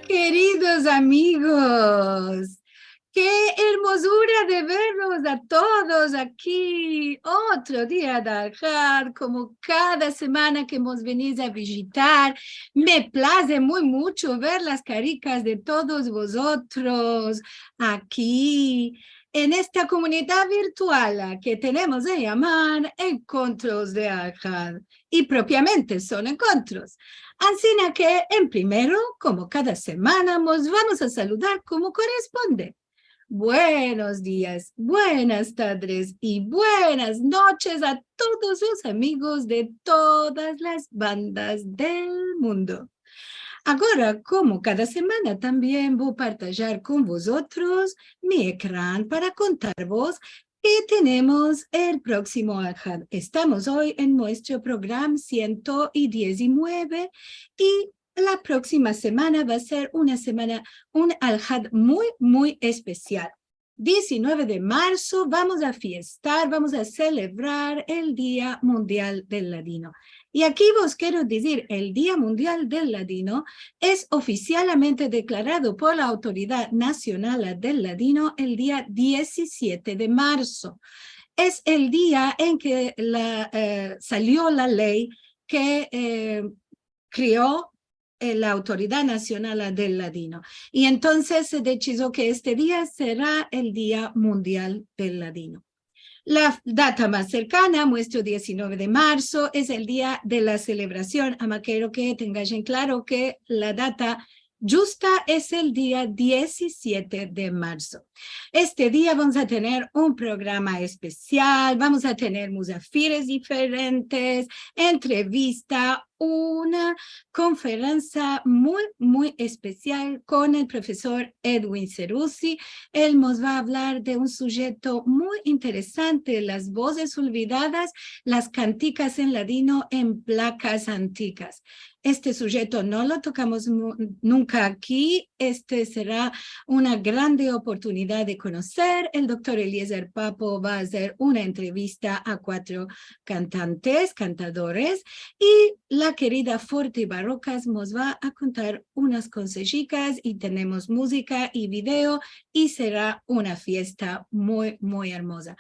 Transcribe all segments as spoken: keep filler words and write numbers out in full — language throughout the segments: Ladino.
Keridos amigos, ke ermozura de verlos a todos aki. Otro dia de Alhad, komo kada semana ke mos venis a vijitar. Me plaze muy mucho ver las karikas de todos vozotros aki en esta komunidad virtual ke tenemos de yamar Enkontros de Alhad. I propiamente son enkontros. Ansina ke, en primero, komo kada semana, mos vamos a saludar komo koresponde. Buenos dias, buenas tadres i buenas noches a todos los amigos de todas las bandas del mundo. Agora, komo kada semana, tambien vo partajar kon vozotros mi ekran para kontarvos ke tenemos el proksimo Alhad. Estamos oy en muestro program siento i diezinueve i la proksima semana va a ser una semana, un Alhad muy, muy espesial. Diezinueve de marso vamos a fiestar, vamos a selebrar el Dia Mundial del Ladino. I aki vos kero dizir, el Dia Mundial del Ladino es ofisialmente deklarado por la Autoridad Nasional del Ladino el dia diezisiete de marso. Es el dia en ke la, eh, salio la ley ke, eh, kreo, eh, la Autoridad Nasional del Ladino. I entonses se desidio ke este dia sera el Dia Mundial del Ladino. La data mas serkana, muestro diezinueve de marso, es el dia de la selebrasion. Ama kero ke tengash en klaro ke la data djusta es el dia diezisiete de marso. Este dia vamos a tener un programa espesial, vamos a tener muzafires diferentes, entrevista, una konferensia muy, muy espesial kon el profesor Edwin Ceruzzi. El mos va a avlar de un sujeto muy interesante, las vozes olvidadas, las kantikas en ladino en plakas antigas. Este sujeto no lo tokamos mu-, nunka aki. Este sera una grande oportunidad de konoser. El doktor Eliezer Papo va a azer una entrevista a kuatro kantantes, kantadores, i la kerida Forte i Barrokas mos va a kontar unas konsejikas, i tenemos muzika i video, i sera una fiesta muy, muy ermoza.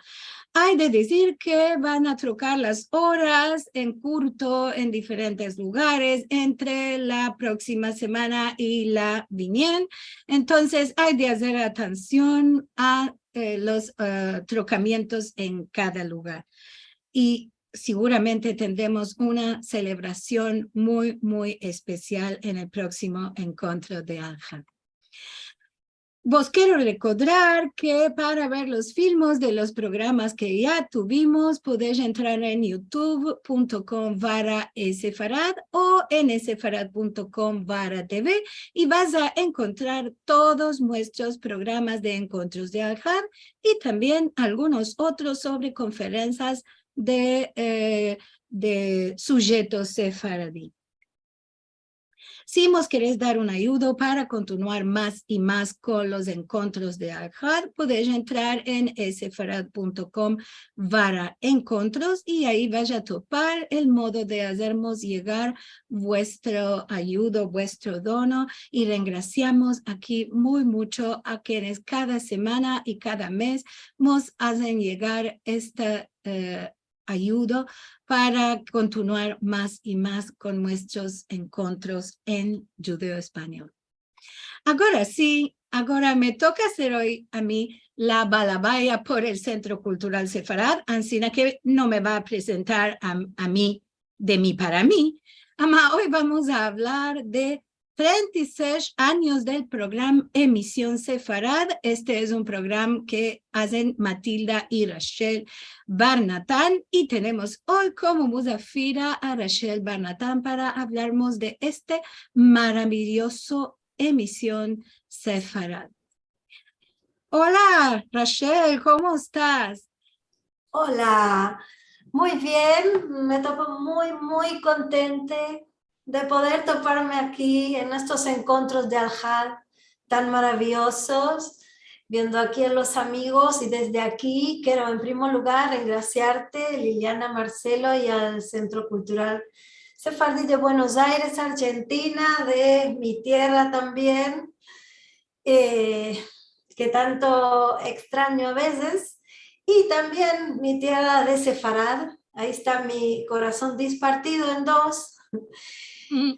Ay de dizir ke van a trokar las oras en kurto en diferentes lugares entre la proksima semana i la viniente. Entonses, ay de azer atension a, eh, los, eh, trokamientos en kada lugar. I siguramente tendremos una selebrasion muy, muy espesial en el proksimo Enkontro de Alhad. Vos kero rekordar ke para ver los filmos de los programas ke ya tuvimos, podesh entrar en youtube punto com barra sefarad o en sefarad punto com barra tv i vas a enkontrar todos muestros programas de Enkontros de Alhad i tambien algunos otros sovre konferensias de, eh, de sujetos sefaradi. Si mos keres dar un ayudo para kontinuar mas i mas kon los Enkontros de Alhad, podesh entrar en sefarad punto com barra enkontros i ayi vas a topar el modo de azermos yegar vuestro ayudo, vuestro dono, i rengrasiamos aki muy mucho a kenes kada semana i kada mes mos azen yegar esta, eh, ayudo para kontinuar mas i mas kon muestros enkontros en djudeo-espanyol. Agora si, agora me toka ser oy a mi la balabaya por el Sentro Kultural Sefarad, ansina ke no me va a prezentar a, a mi de mi para mi. Ama oy vamos a avlar de trenta i sesh anyos del program Emision Sefarad. Este es un program ke azen Matilda i Rachel Barnatan, i tenemos oy komo muzafira a Rachel Barnatan para avlarmos de este maraviyozo Emision Sefarad. Ola, Rachel, komo estas? Ola, muy bien, me topo muy, muy kontente de poder toparme aki en estos Enkontros de Alhad tan maraviyozos, viendo aki a los amigos, i desde aki kero, en primo lugar, rengrasiarte, Liliana, Marcelo, i al Sentro Kultural sefardi de Buenos Aires, Argentina, de mi tierra también, eh, ke tanto ekstraño a vezes, i tambien mi tierra de Sefarad. Ayi esta mi korason dispartido en dos,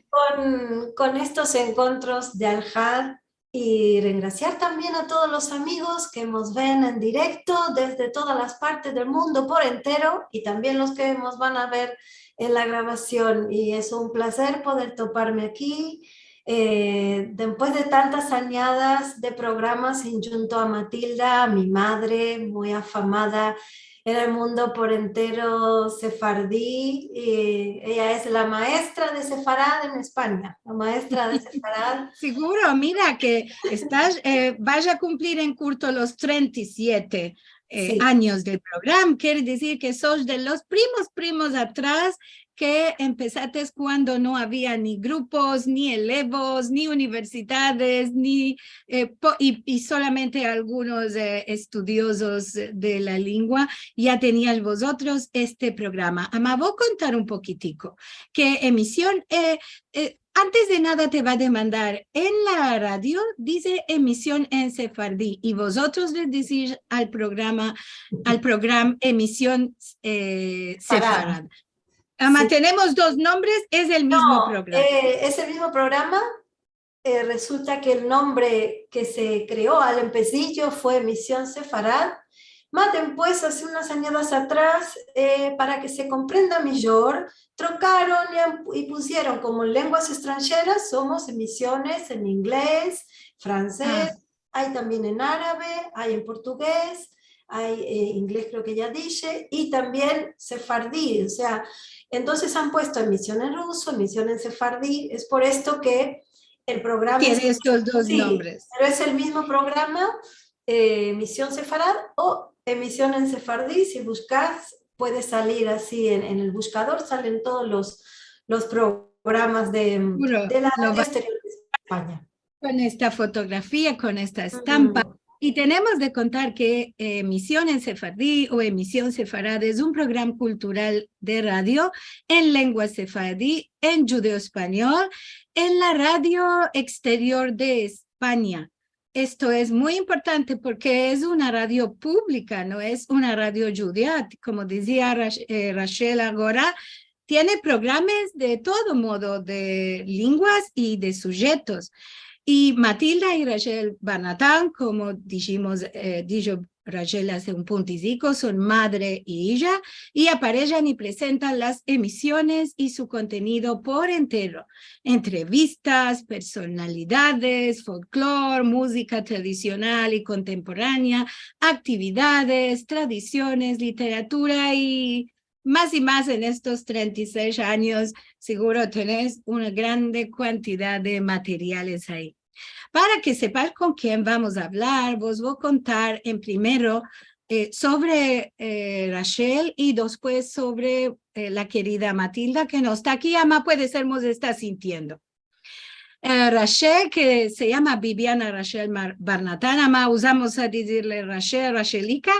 kon, kon estos enkontros de Alhad, i rengrasiar tambien a todos los amigos ke mos ven en direkto desde todas las partes del mundo por entero, i tambien los ke mos van a ver en la gravasion. I es un plazer poder toparme aki, eh, despues de tantas anyadas de programas, i djunto a Matilda, mi madre, muy afamada en el mundo por entero sefardi, i eya es la maestra de Sefarad en Espanya, la maestra de Sefarad. Siguro, mira ke estas, eh, vas a kumplir en kurto los trenta i siete, eh, si, anyos del programa. Kere dizir ke sos de los primos, primos atras ke empesates kuando no avia ni grupos, ni elevos, ni universidades, ni, eh, po-, i, i solamente algunos, eh, estudiozos de la lengua ya tenias vozotros este programa. Ama, vo kontar un pokitiko ke emision, eh, eh, antes de nada te va a demandar, en la radio dize emision en sefardi, i vozotros le dizis al programa, al programa emision, eh, sefarad. Ama, tenemos dos nombres, es el mizmo programa. No, eh, es el mizmo programa. Eh, resulta ke el nombre ke se kreo al empesijo fue Emision Sefarad, ma dempues, aze unas anyadas atras, eh, para ke se komprenda mijor, trokaron i am-, i pusieron komo lenguas estranjeras, somos emisiones en inglez, fransez, ay tambien en arabe, ay en portugez, ay, eh, inglez, kreo ke ya dishe, i tambien sefardi, o sea, entonses an puesto emision en ruso, emision en sefardi, es por esto ke el programa tiene estos dos nombres. Si, pero es el mizmo programa, eh, Emision Sefarad o Emision en Sefardi, si buskas, puede salir azi en, en el bushkador, salen todos los, los programas de, de la radio exterior de Espanya. Kon esta fotografia, kon esta estampa. I tenemos de kontar ke, eh, Emision en Sefardi o Emision Sefarad es un programa kultural de radio en lengua sefardi, en djudeo-espanyol, en la radio exterior de Espanya. Esto es muy importante porke es una radio publika, no es una radio djudea, komo dizia Rash-, eh, Rachel agora, tiene programas de todo modo de lenguas i de sujetos. I Matilda i Rachel Barnatan, komo dijimos, eh, disho Rachel aze un puntiziko, son madre i ija, i aparejan i prezentan las emisiones i su kontenido por entero. Entrevistas, personalidades, folklor, muzika tradisional i kontemporania, aktividades, tradisiones, literatura i mas i mas en estos trenta i sesh anyos, siguro tenes una grande kuantidad de materiales ayi. Para ke sepas kon ken vamos a avlar, vos vo kontar en primero, eh, sovre, eh, Rachel i despues sovre, eh, la kerida Matilda, ke no esta aki, ama puede ser mos esta sintiendo. Eh, Rachel, ke se yama Bibiana Rachel Mar-, Barnatan, ama uzamos a dizirle Rachel, Rachelika,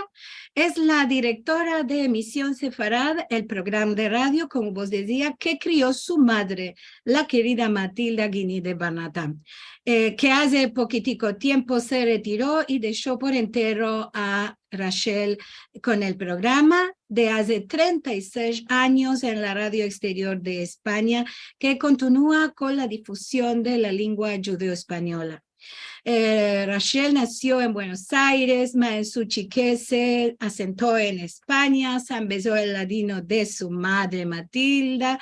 es la direktora de Emision Sefarad, el programa de radio, komo vos dizia, ke krio su madre, la kerida Matilda Guini de Barnatan, eh, ke aze pokitiko tiempo se retiro i desho por entero a Rachel kon el programa de aze trenta i sesh anyos en la radio exterior de Espanya, ke kontinua kon la difusion de la lengua djudeo-espanyola. Eh, Rachel nasio en Buenos Aires, ma en su chikez se asento en Espanya, se ambezo el ladino de su madre Matilda,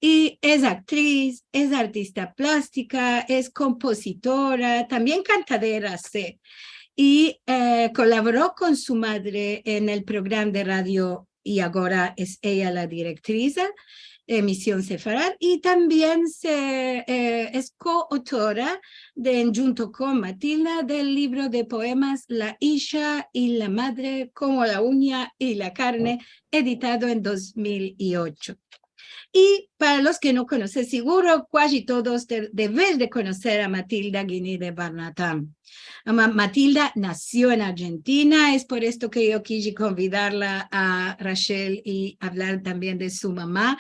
i es aktriz, es artista plastika, es kompozitora, tambien kantadera se. I, eh, kolavoro kon su madre en el programa de radio i agora es eya la direktriz, Emision Sefarad, i tambien se, eh, es koautora de, djunto kon Matilda, del livro de poemas La ija i la madre, komo la uña i la karne, editado en dos mil i ocho. I para los ke no konoses, siguro kuaji todos de-, deves de konoser a Matilda Guini de Barnatan. Ma-, Matilda nasio en Arjentina, es por esto ke yo kiji konvidarla a Rachel i avlar tambien de su mama.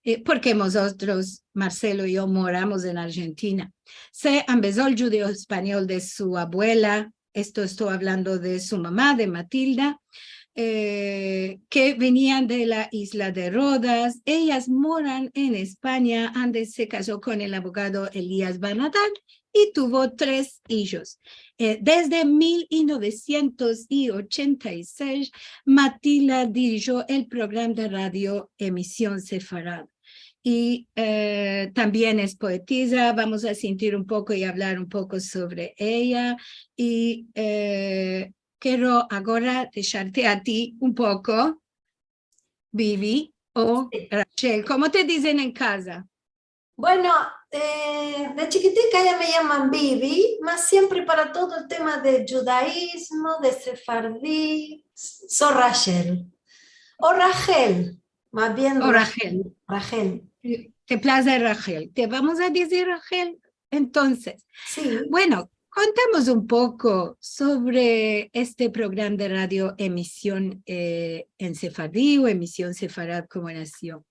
eh, porke mozotros, Marcelo i yo, moramos en Arjentina. Se ambezó el djudeo-espanyol de su abuela, esto esto avlando de su mama, de Matilda, eh, ke venian de la izla de Rodas. Eyas moran en Espanya, ande se kazo kon el abogado Elías Barnatán i tuvo tres ijos. Eh, desde mil novesientos i ochenta i sesh, Matilda dirijo el programa de radio Emision Sefarad. I, eh, tambien es poetisa. Vamos a sintir un poko i avlar un poko sovre eya. I, eh, kero agora desharte a ti un poko, Bibi o Rachel, komo te dizen en kaza. Bueno, eh, de chikitika ya me yaman Bibi, mas siempre para todo el tema de djudaizmo, de sefardi, so Rachel. O Rachel, mas bien O Rachel. Rachel. Te plaze Rachel. Te vamos a dizir Rachel. Entonses, si, bueno, kontemos un poko sovre este programa de radio Emision, eh, en Sefardi o Emision Sefarad, komo nasio.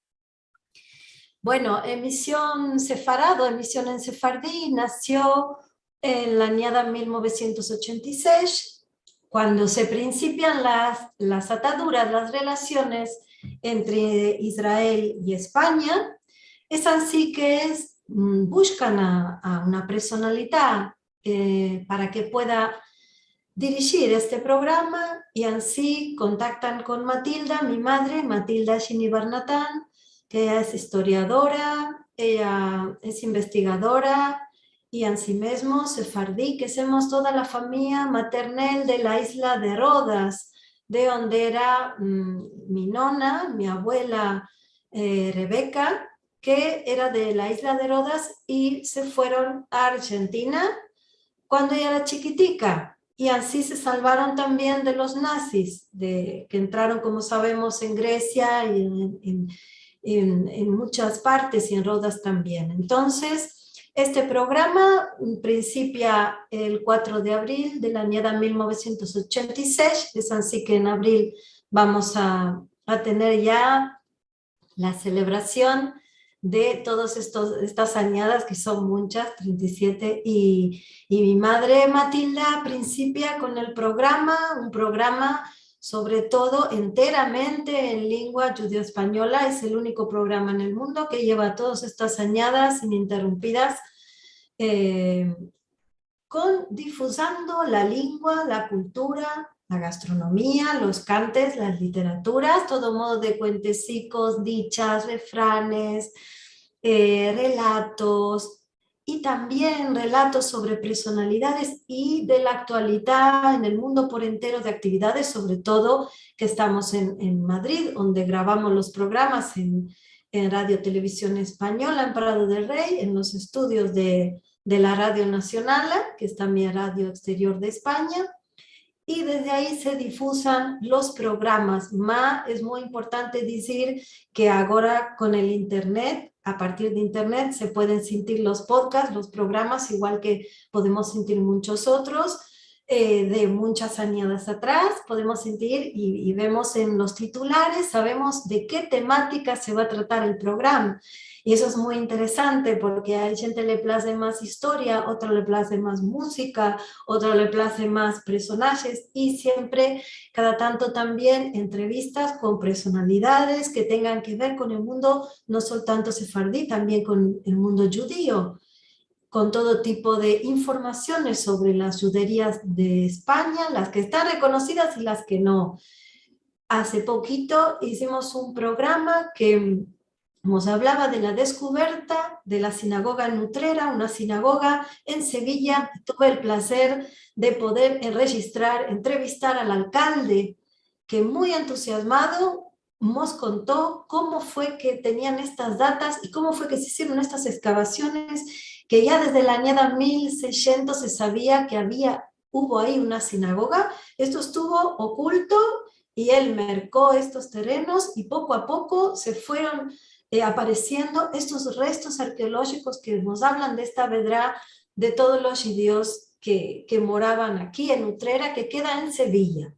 Bueno, Emision Sefarad o Emision en Sefardi nasio en la anyada mil novesientos ochenta i sesh, kuando se prinsipian las, las ataduras, las relasiones entre Israel i Espanya. Es ansi ke es, mm, bushkan a, a una personalidad, eh, para ke pueda dirijir este programa, i ansi kontaktan kon Matilda, mi madre, Matilda Shini Barnatán, ke eya es istoriadora, eya es investigadora, i ansi mezmo sefardi, ke semos toda la famiya maternel de la izla de Rodas, de onde era, mm, mi nona, mi abuela, eh, Rebeka, ke era de la izla de Rodas i se fueron a Arjentina kuando eya era chikitika, i ansi se salvaron tambien de los nazis, de, ke entraron, komo savemos, en Gresia i en, en, en, en muchas partes, i en Rodas tambien. Entonses, este programa, mm, prinsipia el kuatro de avril de la anyada mil novesientos ochenta i sesh, es ansi ke en avril vamos a, a tener ya la selebrasion de todos estos, estas anyadas, ke son munchas, trinta i siete, i, i mi madre Matilda prinsipia kon el programa, un programa sovre todo enteramente en lengua djudeo-espanyola. Es el uniko programa en el mundo ke yeva todas estas anyadas ininterumpidas, eh, kon difuzando la lengua, la kultura, la gastronomia, los kantes, las literaturas, todo modo de kuentesikos, dichas, refranes, eh, relatos, i tambien relatos sovre personalidades i de la aktualidad en el mundo por entero de aktividades, sovre todo ke estamos en, en Madrid, onde gravamos los programas en, en Radio Television Espanyola, en Prado del Rey, en los estudios de, de la Radio Nacional, ke es tambien Radio Exterior de Espanya, i desde ayi se difuzan los programas. Ma, es muy importante dizir ke agora kon el internet, a partir de internet, se pueden sintir los podcasts, los programas, igual ke podemos sintir munchos otros, eh, de munchas anyadas atras, podemos sintir i, i vemos en los titulares, savemos de ke tematika se va a tratar el programa. I esto es muy interesante porke a djente le plaze mas istoria, otro le plaze mas muzika, otro le plaze mas personajes, i siempre, kada tanto tambien, entrevistas kon personalidades ke tengan ke ver kon el mundo, no sol tanto sefardi, tambien kon el mundo djudio, kon todo tipo de informasiones sovre las djuderias de Espanya, las ke estan rekonosidas i las ke no. Aze pokito izimos un programa ke mos avlava de la deskuverta de la sinagoga en Utrera, una sinagoga en Sevilla. Tuve el plazer de poder enrejistrar, entrevistar al alkalde, ke muy entuziazmado mos konto komo fue ke tenian estas datas i komo fue ke se izieron estas ekskavasiones, ke ya desde la anyada mil seishientos se savia ke avia huvo ayi una sinagoga. Esto estuvo okulto i el merko estos terenos i poko a poko se fueron, eh, aparesiendo estos restos arkeolojikos ke mos avlan de esta vedra de todos los djudios ke, ke moravan aki en Utrera, ke keda en Sevilla.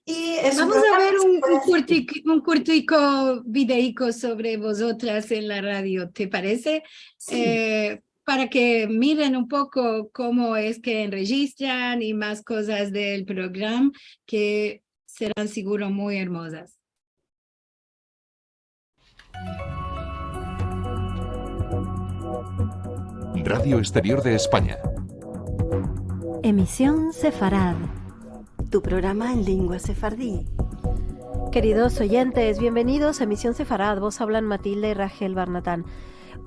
I es un programa ke se puede asemer. Vamos a ver un, un kurti-, un kurtiko videiko sovre vozotras en la radio, te parese? Si. Eh, para ke miren un poko komo es ke enrejistran i mas kozas del programa ke seran siguro muy ermozas. Radio Exterior de España. Emision Sefarad, tu programa en lengua sefardi. Keridos oyentes, bienvenidos a Emision Sefarad. Vos avlan Matilda i Rachel Barnatán.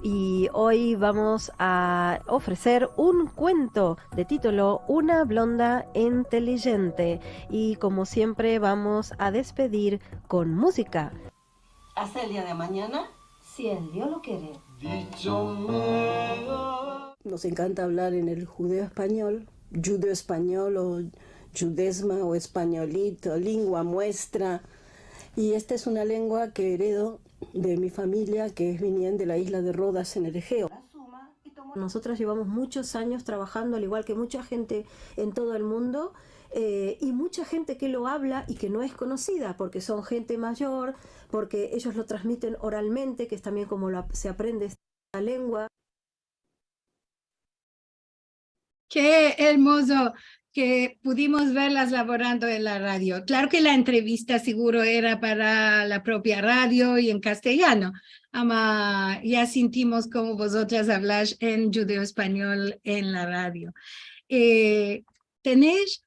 Y hoy vamos a ofrecer un kuento de titolo Una blonda intelijente. Y komo siempre, vamos a despedir kon muzika. Asta el dia de manyana, si el Dio lo kere. Mos enkanta avlar en el djudeo-espanyol, djudeo-espanyol o djudezma o espanyolito, lengua muestra. I esta es una lengua ke eredo de mi famiya, ke es, vinien de la izla de Rodas en el Egeo. Nosotras yevamos munchos anyos travajando, al igual ke muncha djente en todo el mundo, eh, i muncha djente ke lo avla i ke no es konosida, porke son djente mayor, porke eyos lo transmiten oralmente, ke es tambien komo lo ap-, se aprende esta lengua. Ke ermozo ke pudimos verlas lavorando en la radio. Klaro ke la entrevista siguro era para la propia radio i en kastilyano, ama ya sintimos komo vozotras avlash en djudeo-espanyol en la radio. Eh, tenesh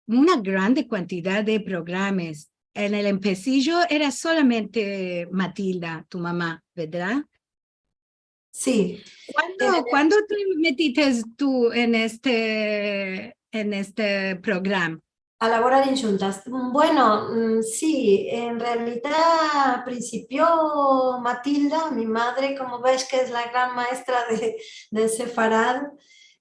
una grande kuantidad de programas. En el empesijo era solamente Matilda, tu mama, verdad? Si. Kuando, eh, kuando te metites tu en este, en este programa? A lavorar djuntas. Bueno, mm, si, en realidad prinsipio Matilda, mi madre, komo ves ke es la gran maestra de, de sefarad,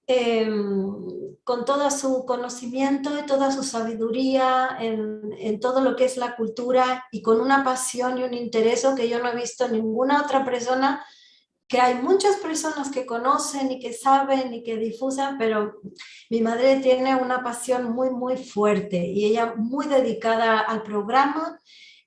em, kon todo su konosimiento i toda su saviduria en, en todo lo ke es la kultura i kon una pasion i un intereso ke yo no he visto en ninguna otra persona, ke ay munchas personas ke konosen i ke saven i ke difuzen, pero mi madre tiene una pasion muy, muy fuerte i eya muy dedikada al programa.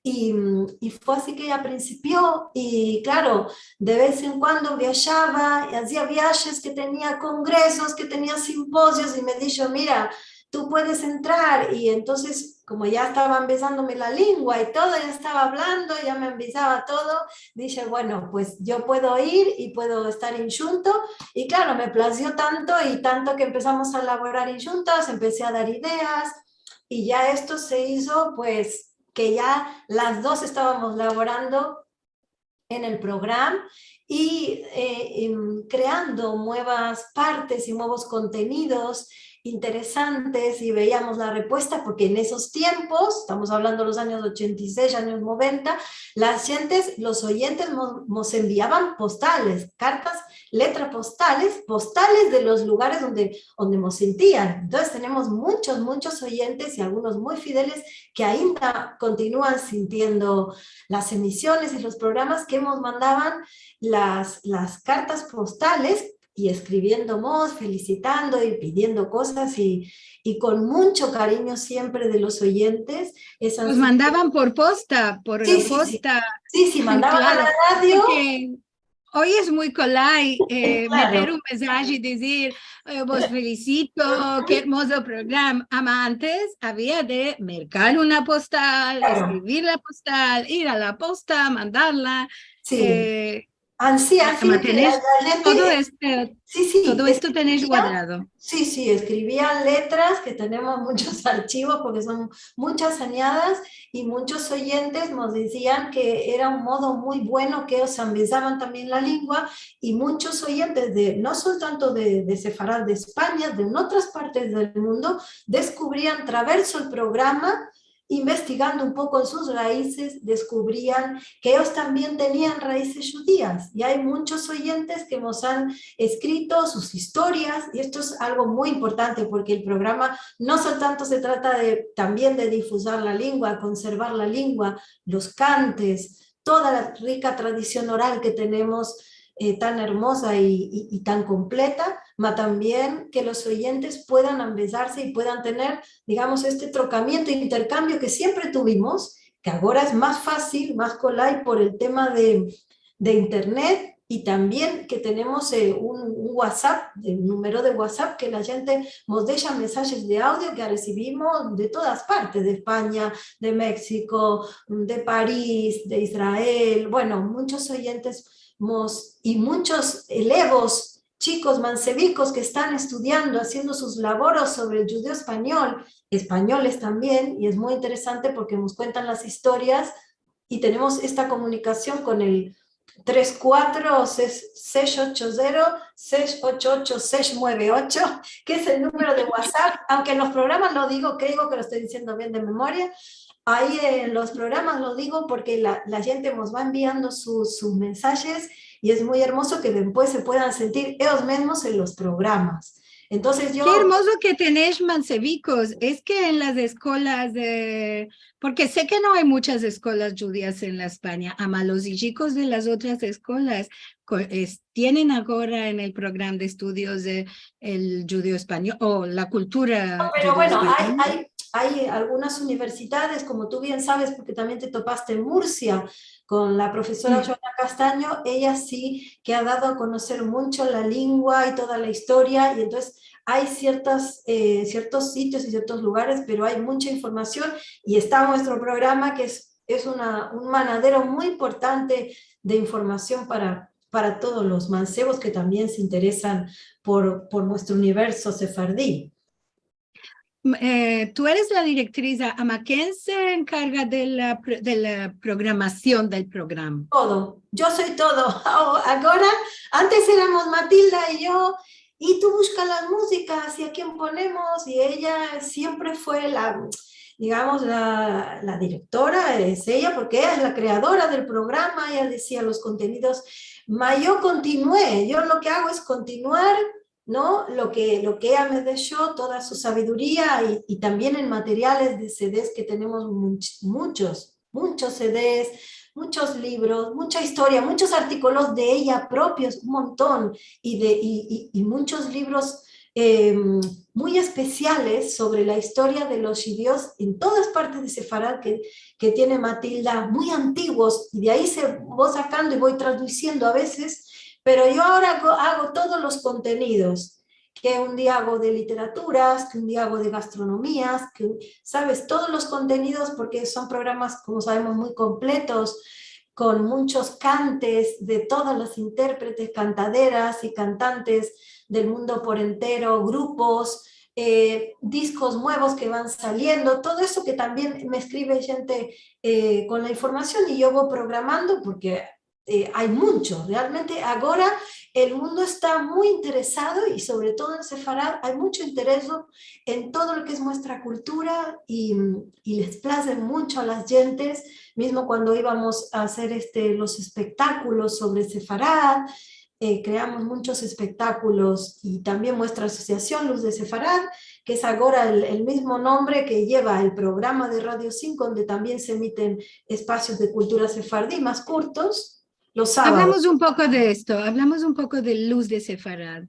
I, i fue ansi ke eya prinsipio, i klaro, de vez en kuando viajava i azia viajes ke tenia kongresos, ke tenia simpozios, i me disho, "Mira, tu puedes entrar", i entonses, komo ya estava ambezandome la lengua i todo, ya estava avlando, ya me ambezava todo, dishe, "Bueno, pues yo puedo ir i puedo estar indjunto", i klaro, me plazio tanto, i tanto ke empesamos a lavorar indjuntas, empesi a dar ideas, i ya esto se izo, pues, ke ya las dos estavamos lavorando en el programa i, eh, em, kreando muevas partes i muevos kontenidos interesantes, i veyamos la repuesta, porke en esos tiempos, estamos avlando de los anyos ochenta i sesh, anyos noventa, las djentes, los oyentes mo-, mos enviavan postales, kartas, letras postales, postales de los lugares onde, onde mos sintian. Entonses, tenemos munchos, munchos oyentes i algunos muy fideles ke ainda kontinuan sintiendo las emisiones i los programas ke mos mandavan las, las kartas postales i eskriviendomos, felisitando i pidiendo kozas i, i kon muncho karinyo siempre de los oyentes. Esas... Los mandavan por posta, por la posta. Si, si, si. Si, si, mandavan a la radio. Porke oy es muy kolay, eh, meter un mensaje i dizir, eh, "Vos felisito, ke ermozo programa". Ama antes avia de merkar una postal, eskrivir la postal, ir a la posta, mandarla. Si. Eh, ansi, ansi, ama tenesh todo este, todo esto tenesh guardado. Si, si, eskrivia letras, ke tenemos munchos archivos porke son munchas anyadas, i munchos oyentes mos dizian ke era un modo muy bueno ke eyos ambezavan tambien la lengua, i munchos oyentes de, no sol tanto de, de Sefarad, de Espanya, de en otras partes del mundo, deskuvrian traverso el programa, investigando un poko en sus raizes, deskuvrian ke eyos tambien tenian raizes djudias. I ay munchos oyentes ke mos an eskrito sus istorias, i esto es algo muy importante porke el programa no sol tanto se trata de, tambien de difuzar la lengua, konservar la lengua, los kantes, toda la rika tradision oral ke tenemos, eh, tan ermoza i, i, i tan kompleta, ma tambien ke los oyentes puedan ambezarse i puedan tener, digamos, este trokamiento, interkambio ke siempre tuvimos, ke agora es mas fasil, mas kolay por el tema de, de internet, i tambien ke tenemos, eh, un, un WhatsApp, el numero de WhatsApp, ke la djente mos desha mensajes de audio ke resivimos de todas partes, de Espanya, de Meksiko, de Paris, de Israel, bueno, munchos oyentes mos, i munchos elevos, chikos mansevikos ke estan estudiando, aziendo sus lavoros sovre el djudeo-espanyol, espanyoles tambien, i es muy interesante porke mos kuentan las istorias i tenemos esta komunikasion kon el tres kuatro sesh, sesh ocho zero, sesh ocho ocho, sesh mueve ocho, ke es el numero de WhatsApp, aunke en los programas lo digo, kreo ke lo esto diziendo bien de memoria, ayi en los programas lo digo porke la, la djente mos va enviando su, sus mensajes i es muy ermozo ke despues se puedan sentir eyos mizmos en los programas. Entonses yo... Ke ermozo ke tenesh mansevikos. Es ke en las eskolas de, porke se ke no ay munchas eskolas djudias en la Espanya, ama los ijikos de las otras eskolas ko-, es, tienen agora en el programa de estudios de el djudeo-espanyol, o la kultura djudeo-espanyol. No, pero bueno, ay, ay, ay algunas universidades, komo tu bien saves, porke tambien te topaste en Mursia kon la profesora Joana Castaño, eya si ke a dado a konoser muncho la lengua i toda la istoria, i entonses ay siertas, eh, siertos sitios i siertos lugares, pero ay muncha informasion, i esta muestro programa, ke es, es una, un manadero muy importante de informasion para, para todos los mansevos ke tambien se interesan por, por muestro universo sefardi. Eh, tu eres la direktris, ama ken se enkarga de la pro-, de la programasion del programa? Todo. Yo soy todo. Agora, antes eramos Matilda i yo, i tu bushkas las muzikas i a kien ponemos, i eya siempre fue la, digamos, la, la direktora, es eya, porke eya es la kreadora del programa, eya dizia los kontenidos, ma yo kontinué, yo lo ke ago es kontinuar, no? Lo ke, lo ke eya me desho, toda su saviduria i, i tambien en materiales de CDs ke tenemos munch-, munchos, munchos CDs, munchos livros, muncha istoria, munchos artikolos de eya propios, un monton, i de, i, i, i munchos livros, em, muy espesiales sovre la istoria de los djudios en todas partes de Sefarad ke, ke tiene Matilda, muy antiguos, i de ayi se vo sakando i vo tradusiendo a vezes, pero yo agora ago, ago todos los kontenidos, ke un dia ago de literaturas, ke un dia ago de gastronomias, ke, saves, todos los kontenidos, porke son programas, komo savemos, muy kompletos, kon munchos kantes de todas las interpretes, kantaderas i kantantes del mundo por entero, grupos, eh, diskos muevos ke van saliendo, todo esto ke tambien me eskrive djente, eh, kon la informasion i yo vo programando, porke eh, ay muncho. Realmente agora el mundo esta muy interesado i sovre todo en Sefarad ay muncho interes en todo lo ke es muestra kultura i, i les plaze muncho a las djentes, mizmo kuando ivamos a azer este, los espektakulos sovre Sefarad, eh, kreamos munchos espektakulos i tambien muestra asosiasion Luz de Sefarad, ke es agora el, el mizmo nombre ke yeva el programa de Radio Sinko, onde tambien se emiten espasios de kultura sefardi mas kurtos, los savados. Avlamos un poko de esto, avlamos un poko de Luz de Sefarad.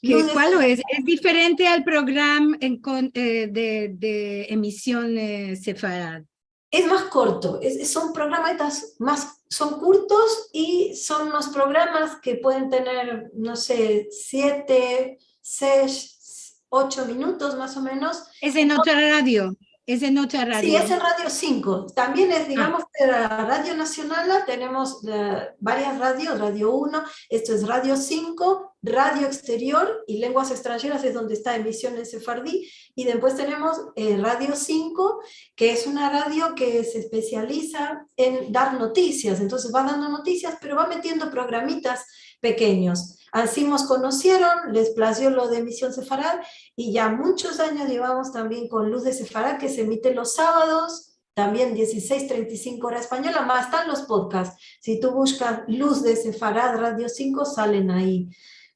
Ke, Luz de Sefarad. Kual es? Es diferente al programa en kon-, eh, de, de emision, eh, Sefarad. Es mas kurto, es, son programitas mas, son kurtos i son los programas ke pueden tener, no se, siete, sesh, ocho minutos mas o menos. Es en otra radio. Es en otra radio. Si, es en Radio Sinko. Tambien es, digamos, de la Radio Nasional, tenemos, eh, varias radios, Radio Uno, esto es Radio Sinko, Radio Eksterior i Lenguas Estranjeras es onde esta emision en sefardi. I despues tenemos, eh, Radio Sinko, ke es una radio ke se espesializa en dar notisias. Entonses va dando notisias, pero va metiendo programitas pekenyos. Ansi mos konosieron, les plazio lo de Emision Sefarad, i ya munchos anyos yevamos tambien kon Luz de Sefarad, ke se emite los savados, tambien dizisesh trenta i sinko ora espanyola, mas estan los podkasts. Si tu bushkas Luz de Sefarad Radio Sinko, salen ayi.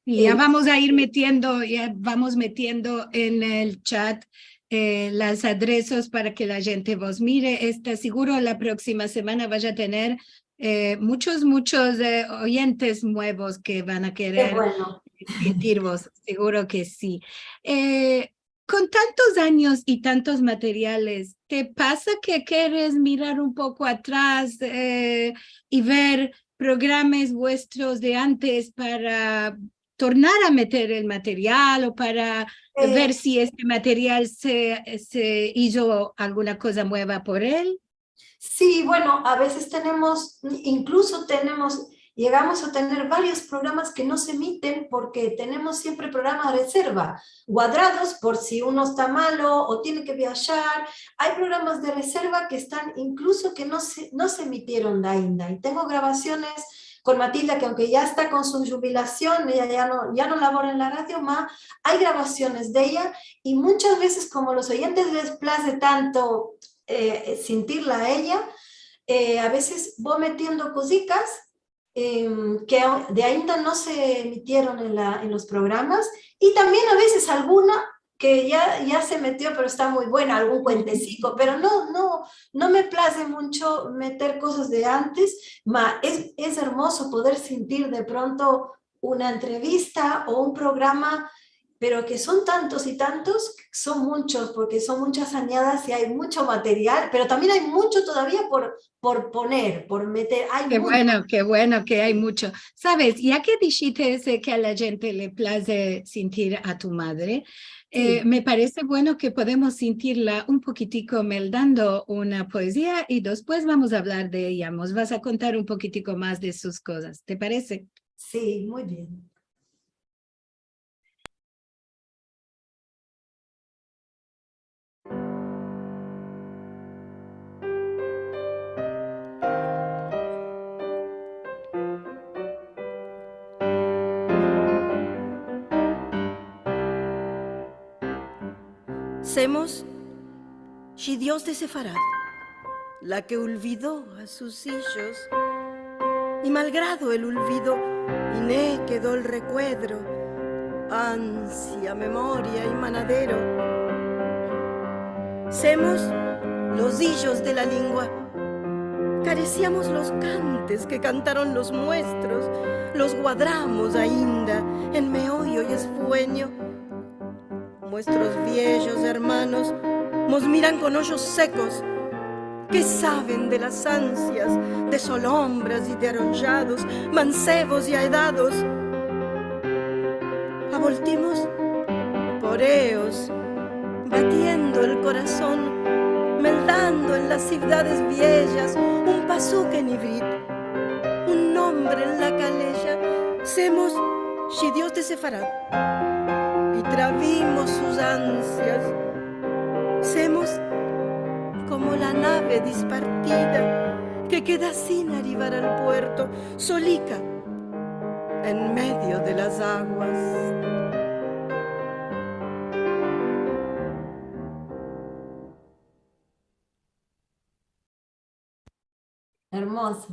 I ya vamos a ir metiendo, ya vamos metiendo en el chat, eh, las adresas para ke la djente vos mire. Esta, seguro la proksima semana vaya a tener eh, munchos, munchos, eh, oyentes muevos ke van a kerer Sintir vos, seguro ke si. Eh, kon tantos anyos i tantos materiales, te pasa ke keres mirar un poko atras, eh, i ver programas vuestros de antes para tornar a meter el material o para ver si este material se, se izo alguna koza mueva por el? Sí, bueno, a veces tenemos, incluso tenemos, llegamos a tener varios programas que no se emiten porque tenemos siempre programas de reserva, guardados por si uno está malo o tiene que viajar. Hay programas de reserva que están incluso que no se, no se emitieron ainda. Y tengo grabaciones con Matilda, que aunque ya está con su jubilación, ella ya no, ya no labora en la radio, ma hay grabaciones de ella, y muchas veces, como los oyentes les place tanto, eh, sintirla a ella, eh, a veces vo metiendo kozikas, em, ke a-, de ainda no se emitieron en la, en los programas, i tambien a veces alguna ke ya, ya se metio, pero esta muy buena, algun kuentesiko, pero no, no, no me place muncho meter kozas de antes, ma es, es ermozo poder sintir de pronto una entrevista o un programa, pero ke son tantos i tantos, son munchos, porke son munchas anyadas i ay muncho material, pero tambien ay muncho todavia por, por poner, por meter. Ay muncho. Ke bueno, ke bueno ke ay muncho. Saves, ya ke dishites ke a la djente le place sintir a tu madre, eh, me parese bueno ke podemos sintirla un pokitiko meldando una poezia i despues vamos a avlar de eya. Mos vas a kontar un pokitiko mas de sus kozas. Te parese? Si, muy bien. Semos shidios de Sefarad, la ke olvido a sus ijos, i malgrado el olvido, ine kedo el rekuedro, ansia, memoria i manadero. Semos los ijos de la lingua, karesiamos los kantes ke kantaron los muestros, los guadramos ainda en meoyo i esfuenyo. Muestros viejos ermanos mos miran kon ojos sekos. Ke saven de las ansias de solombras i de aronjados, mansevos i aedados? Aboltimos por eos, batiendo el korason, meldando en las sivdades viejas un pasuk en ivrit, un nombre en la kaleja. Semos shidios de Sefarad i travimos sus ansias. Semos komo la nave dispartida ke keda sin arrivar al puerto, solika en medio de las aguas. Ermozo.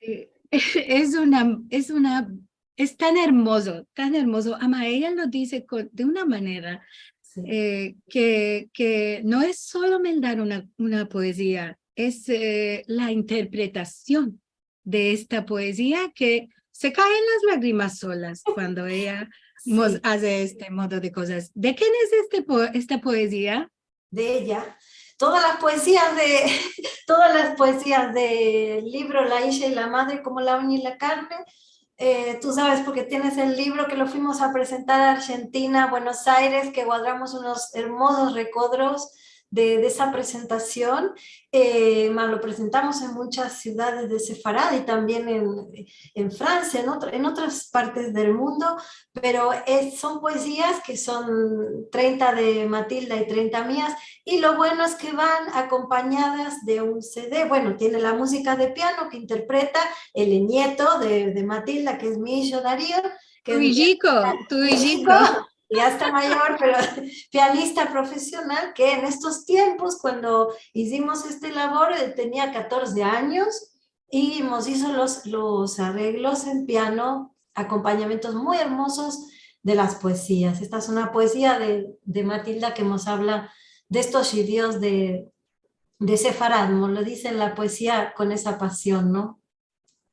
Eh, es una, es una, es tan ermozo, tan ermozo. Ama, eya lo dize kon, de una manera, si, eh, ke, ke no es solo meldar una, una poezia, es, eh, la interpretasion de esta poezia ke se kayen las lagrimas solas kuando eya mos aze este modo de kozas. De ken es este po-, esta poezia? De eya. Todas las poesias de, todas las poesias del livro La ija i la madre, komo la uña i la karne, eh, tu saves, porke tienes el livro ke lo fuimos a presentar a Arjentina, a Buenos Aires, ke guadramos unos ermozos rekodros de, de esa presentasion, eh, mas lo presentamos en munchas sivdades de Sefarad i tambien en, en Fransia, en otro, en otras partes del mundo, pero es, son poesias ke son trenta de Matilda i trenta mias, i lo bueno es ke van akompanyadas de un CD. Bueno, tiene la muzika de piano ke interpreta el nieto de, de Matilda, ke es mi ijo Dario, ke es mi ijiko, tu ijiko. Ya esta mayor, pero pianista profesional, ke en estos tiempos, kuando izimos este lavoro, el tenia katorze anyos, i mos izo los, los arreglos en piano, akompanyamientos muy ermozos de las poesias. Esta es una poesia de, de Matilda ke mos avla de estos shidios de, de Sefarad, komo lo dize en la poesia kon esa pasion, no?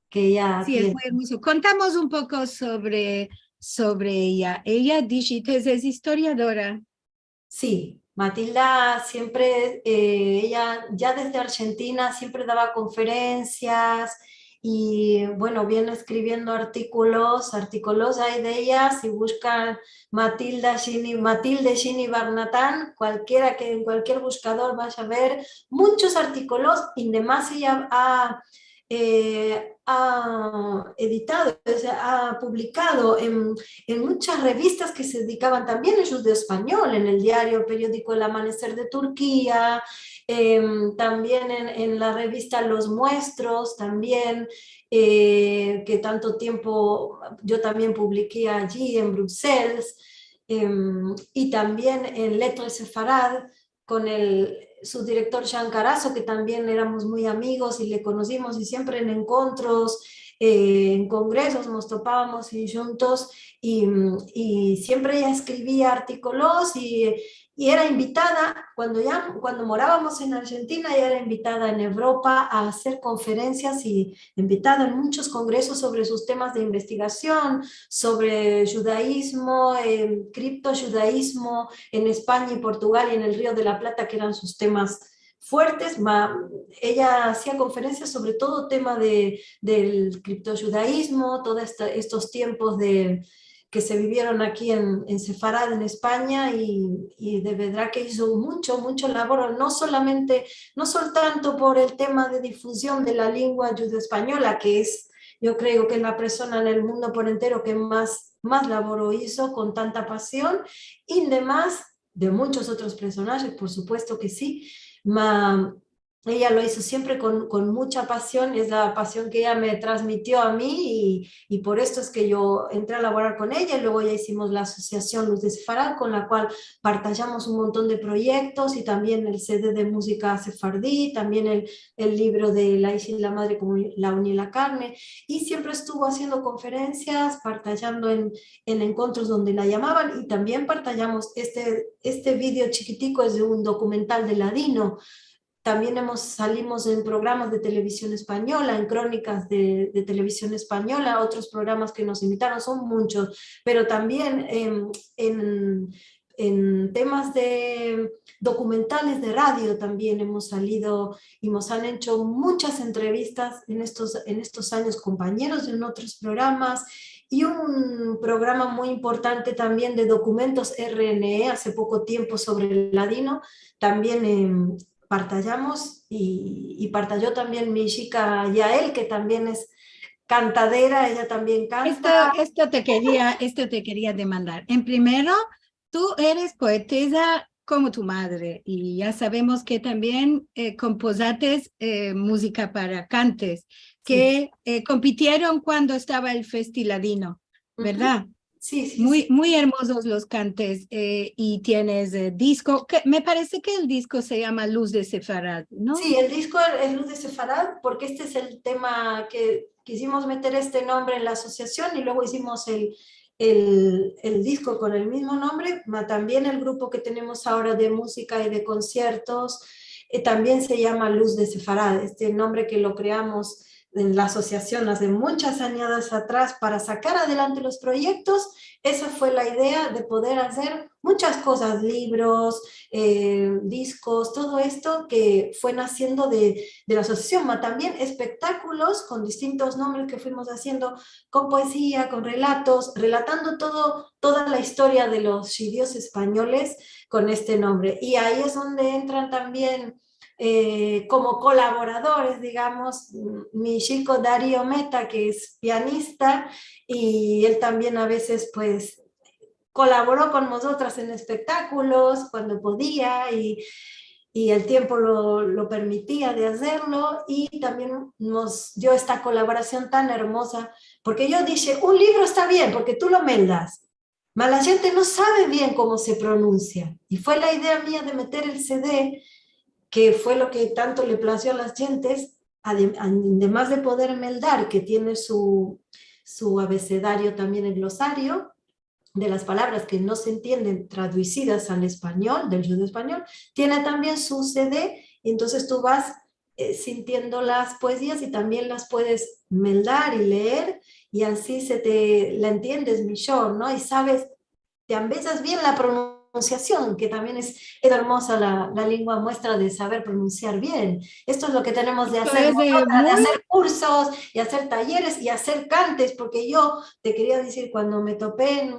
Ke eya tiene. Si, es muy ermozo. Kontamos un poko sovre, sovre eya. Eya, dishites, es istoriadora. Si, Matilda siempre, e, eya ya desde Arjentina siempre dava konferensias i, bueno, viene eskriviendo artikolos, artikolos ay de eya, si bushkan Matilda Shini, Matilde Shini Barnatán, kualkiera ke, en kualkier bushkador vash a ver munchos artikolos, i demas eya a, e, a editado, o sea, a publikado en, en munchas revistas ke se dedikavan tambien al djudeo-espanyol, en el diario, periodiko El Amaneser de Turkia, em, tambien en, en la revista Los Muestros, tambien, e, ke tanto tiempo yo tambien publiki ayi en Bruselas, em, i tambien en Lettres Sefarad, kon el, su direktor Jean Carasso, ke tambien eramos muy amigos i le konosimos i siempre en enkontros, e, en kongresos mos topavamos i djuntos, i, i siempre eya eskrivia artikolos i, i era invitada, kuando ya, kuando moravamos en Arjentina, eya era invitada en Evropa a azer konferensias i invitada en munchos kongresos sovre sus temas de investigasion, sovre djudaizmo, em, kripto-djudaizmo en Espanya i Portugal i en el Rio de la Plata, ke eran sus temas fuertes. Ma, eya azia konferensias sovre todo tema de, del kripto-djudaizmo, todo esta, estos tiempos de, ke se bivieron aki en, en Sefarad, en Espanya, i, i de verdad ke izo muncho, muncho lavoro, no solamente, no sol tanto por el tema de difuzion de la lengua djudeo-espanyola, ke es, yo kreo ke la persona en el mundo por entero ke mas, mas lavoro izo kon tanta pasion, i demas de munchos otros personajes, por supuesto ke si, ma, eya lo izo siempre kon, kon muncha pasion, es la pasion ke eya me transmitio a mi i, i por esto es ke yo entre a lavorar kon eya i luego ya izimos la asosiasion Luz de Sefarad, kon la kual partajamos un monton de proyektos i tambien el CD de muzika sefardi, tambien el, el livro de La Ishi la Madre komo la uni la karne, i siempre estuvo aziendo konferensias, partajando en, en enkontros donde la yamavan, i tambien partajamos este, este video chikitiko, es de un dokumental de Ladino. Tambien emos, salimos en programas de televizion espanyola, en kronikas de, de televizion espanyola, otros programas ke mos invitaron, son munchos, pero tambien, em, en, en temas de dokumentales de radio tambien emos salido i mos an echo munchas entrevistas en estos, en estos anyos, kompañeros de otros programas, i un programa muy importante tambien de dokumentos R N E aze poko tiempo sovre el ladino, tambien, em, partajamos i, i partajo tambien mi shika Yael, ke tambien es kantadera, eya tambien kanta. Esto, esto te keria, esto te keria demandar. En primero, tu eres poeteza komo tu madre, i ya savemos ke tambien, e, kompozates, e, muzika para kantes, ke, e, kompitieron kuando estava el Festi Ladino, verdad? Si, si, Muy, si. Muy ermozos los kantes, e, i tienes, e, disko, ke me parese ke el disko se yama Luz de Sefarad, no? Si, el disko es Luz de Sefarad, porke este es el tema ke kizimos meter este nombre en la asosiasion i luego izimos el, el, el disko kon el mizmo nombre, ma tambien el grupo ke tenemos agora de muzika i de konsiertos, e, tambien se yama Luz de Sefarad, este nombre ke lo kreamos en la asosiasion aze munchas anyadas atras para sakar adelante los proyektos. Esa fue la idea de poder azer munchas kozas, livros, e, diskos, todo esto ke fue nasiendo de, de la asosiasion, ma tambien espektakulos kon distintos nombres ke fuimos aziendo, kon poezia, kon relatos, relatando todo, toda la istoria de los djudios espanyoles kon este nombre. I ayi es onde entran tambien, e, komo kolaboradores, digamos, mi shiko Dario Meta, ke es pianista, i el tambien a vezes, pues, kolaboro kon mozotras en espektakulos kuando podia i, i el tiempo lo, lo permitia de azerlo, i tambien mos dio esta kolaborasion tan ermoza, porke yo dishe, un livro esta bien porke tu lo meldas, ma la djente no save bien komo se pronunsia, i fue la idea mia de meter el CD, ke fue lo ke tanto le plazio a las djentes, adem-, ademas de poder meldar, ke tiene su, su abecedario tambien, el glosario de las palavras ke no se entienden tradusidas al espanyol, del djudeo-espanyol, tiene tambien su CD, i entonses tu vas, e, sintiendo las poezias i tambien las puedes meldar i leer, i ansi se te la entiendes mijor, no? I saves, te ambezas bien la pronunsiasion, ke tambien es, es ermoza la, la lengua muestra de saver pronunsiar bien. Esto es lo ke tenemos de azer, de azer kursos i azer tayeres i azer kantes, porke yo te keria dizir, kuando me tope en,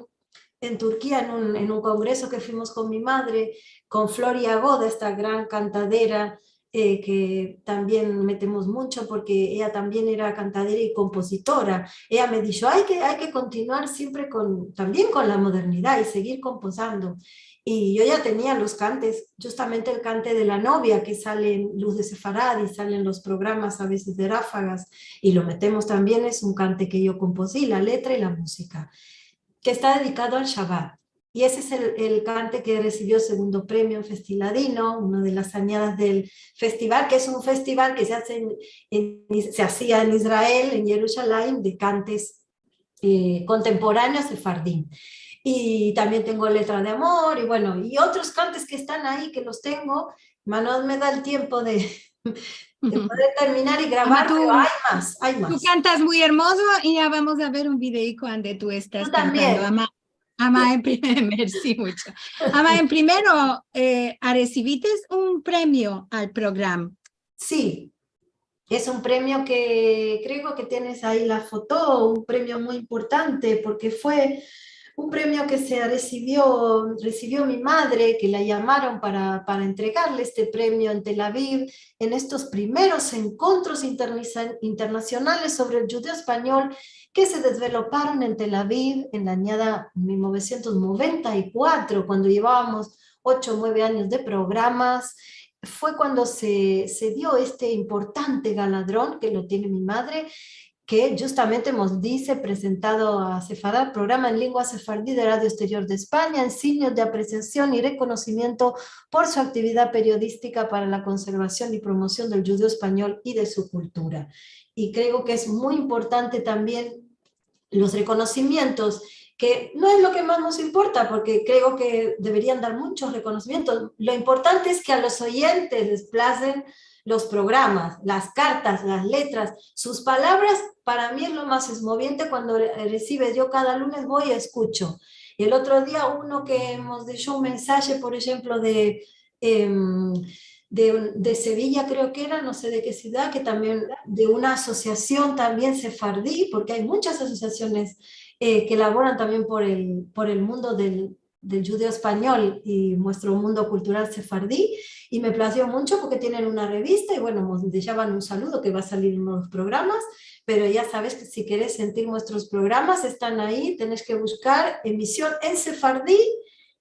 en Turkia en un, en un kongreso ke fuimos kon mi madre, kon Flori Agoda, esta gran kantadera, eh, ke tambien metemos muncho porke eya tambien era kantadera i kompozitora. Eya me disho, ay ke, ay ke kontinuar siempre kon, tambien kon la modernidad i segir kompozando. I yo ya tenia los kantes, djustamente el kante de la novia ke sale en Luz de Sefarad i sale en los programas a vezes de Rafagas, i lo metemos tambien, es un kante ke yo kompozi, la letra i la muzika, ke esta dedikado al Shabat. I ese es el, el kante ke resivio segundo premio en Festiladino, una de las anyadas del festival, ke es un festival ke se aze en, en, se azia en Israel, en Yerushalayim, de kantes, eh, kontemporaneos sefardim. I tambien tengo Letra de amor, i bueno, i otros kantes ke estan ayi ke los tengo, ma no me da el tiempo de, de poder terminar i gravar, pero ay mas, ay mas. Tu kantas muy ermozo i ya vamos a ver un videiko ande tu estas kantando. Ama, ama en primer, mersi muncho. Ama, en primero, eh, aresivites un premio al programa. Si. Es un premio ke kreo ke tienes ayi la foto, un premio muy importante, porke fue un premio ke se resivio, resivio mi madre, ke la yamaron para, para entregarle este premio en Tel Aviv, en estos primeros enkontros internasa-, internasionales sovre el djudeo-espanyol ke se dezveloparon en Tel Aviv en la anyada mil novesientos noventa i kuatro, kuando yevavamos ocho o mueve anyos de programas, fue kuando se, se dio este importante galadron ke lo tiene mi madre, ke djustamente mos dize, presentado a Sefarad, programa en lengua sefardi de Radio Exterior de Espanya, en sinyo de apresiasion i rekonosimiento por su aktividad periodistika para la konservasion i promosion del djudeo-espanyol i de su kultura. I kreo ke es muy importante tambien los rekonosimientos, ke no es lo ke mas mos importa, porke kreo ke deverian dar munchos rekonosimientos. Lo importante es ke a los oyentes les plazen los programas, las kartas, las letras, sus palavras, para mi es lo mas esmoviente kuando re-, resives. Yo kada lunes vo i eskucho. I el otro dia uno ke mos desho un mensaje, por enshemplo, de em, de un, de Sevilla, kreo ke era, no se de ke sivdad, ke tambien de una asosiasion tambien sefardi, porke ay munchas asosiasiones, eh, ke lavoran tambien por el, por el mundo del, del djudeo-espanyol i muestro mundo kultural sefardi, i me plazio muncho porke tienen una revista, i bueno, mos deshavan un saludo ke va a salir en unos programas, pero ya saves ke si keres sentir muestros programas, estan ayi, tenes ke buskar Emision en Sefardi,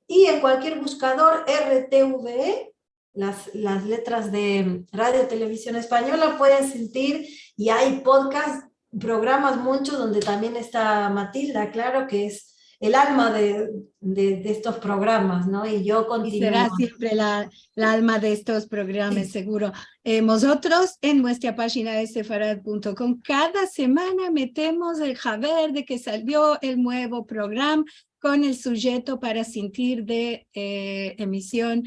i en kualkier buskador R T V E, las, las letras de Radio Television Espanyola, pueden sentir, i ay podcast, programas munchos, donde tambien esta Matilda, klaro, ke es el alma de, de, de estos programas, no? I yo kontinuo. I sera siempre la, la alma de estos programas, seguro. Eh, mozotros en muestra pajina de sefarad punto com, kada semana metemos el haber de ke salio el muevo programa kon el sujeto para sentir de, eh, emision,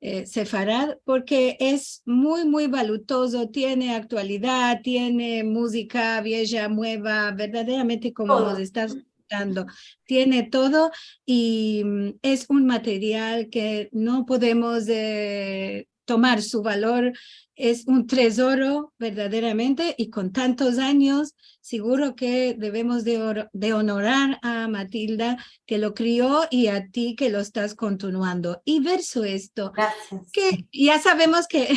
eh, sefarad, porke es muy, muy valutozo, tiene aktualidad, tiene muzika vieja, mueva, verdaderamente komo mos estas kontando, tiene todo i, mm, es un material ke no podemos, eh, tomar su valor, es un tezoro verdaderamente, i kon tantos anyos, seguro ke devemos de or-, de onorar a Matilda ke lo krio i a ti ke lo estas kontinuando. I verso esto, ke ya savemos ke,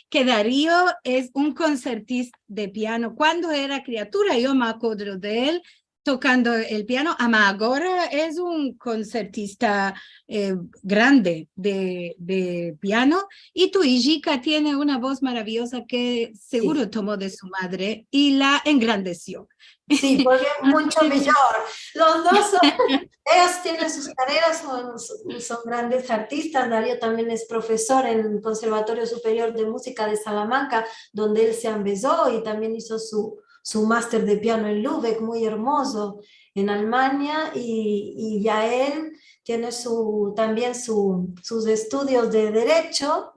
ke Dario es un konsertista de piano. Kuando era kriatura, yo me akodro de el, tokando el piano, ama agora es un konsertista, eh, grande de, de piano, i tu ijika tiene una voz maravioza ke seguro tomo de su madre i la engrandesio. Si, porke es muncho mijor. Los dos son, eyos tienen sus kareras, son, son, son grandes artistas. Dario tambien es profesor en el Konservatorio Superior de Muzika de Salamanka, donde el se ambezo i tambien izo su, su master de piano en Lübeck, muy ermozo, en Almanya, i, i Yael tiene su, tambien su, sus estudios de derecho,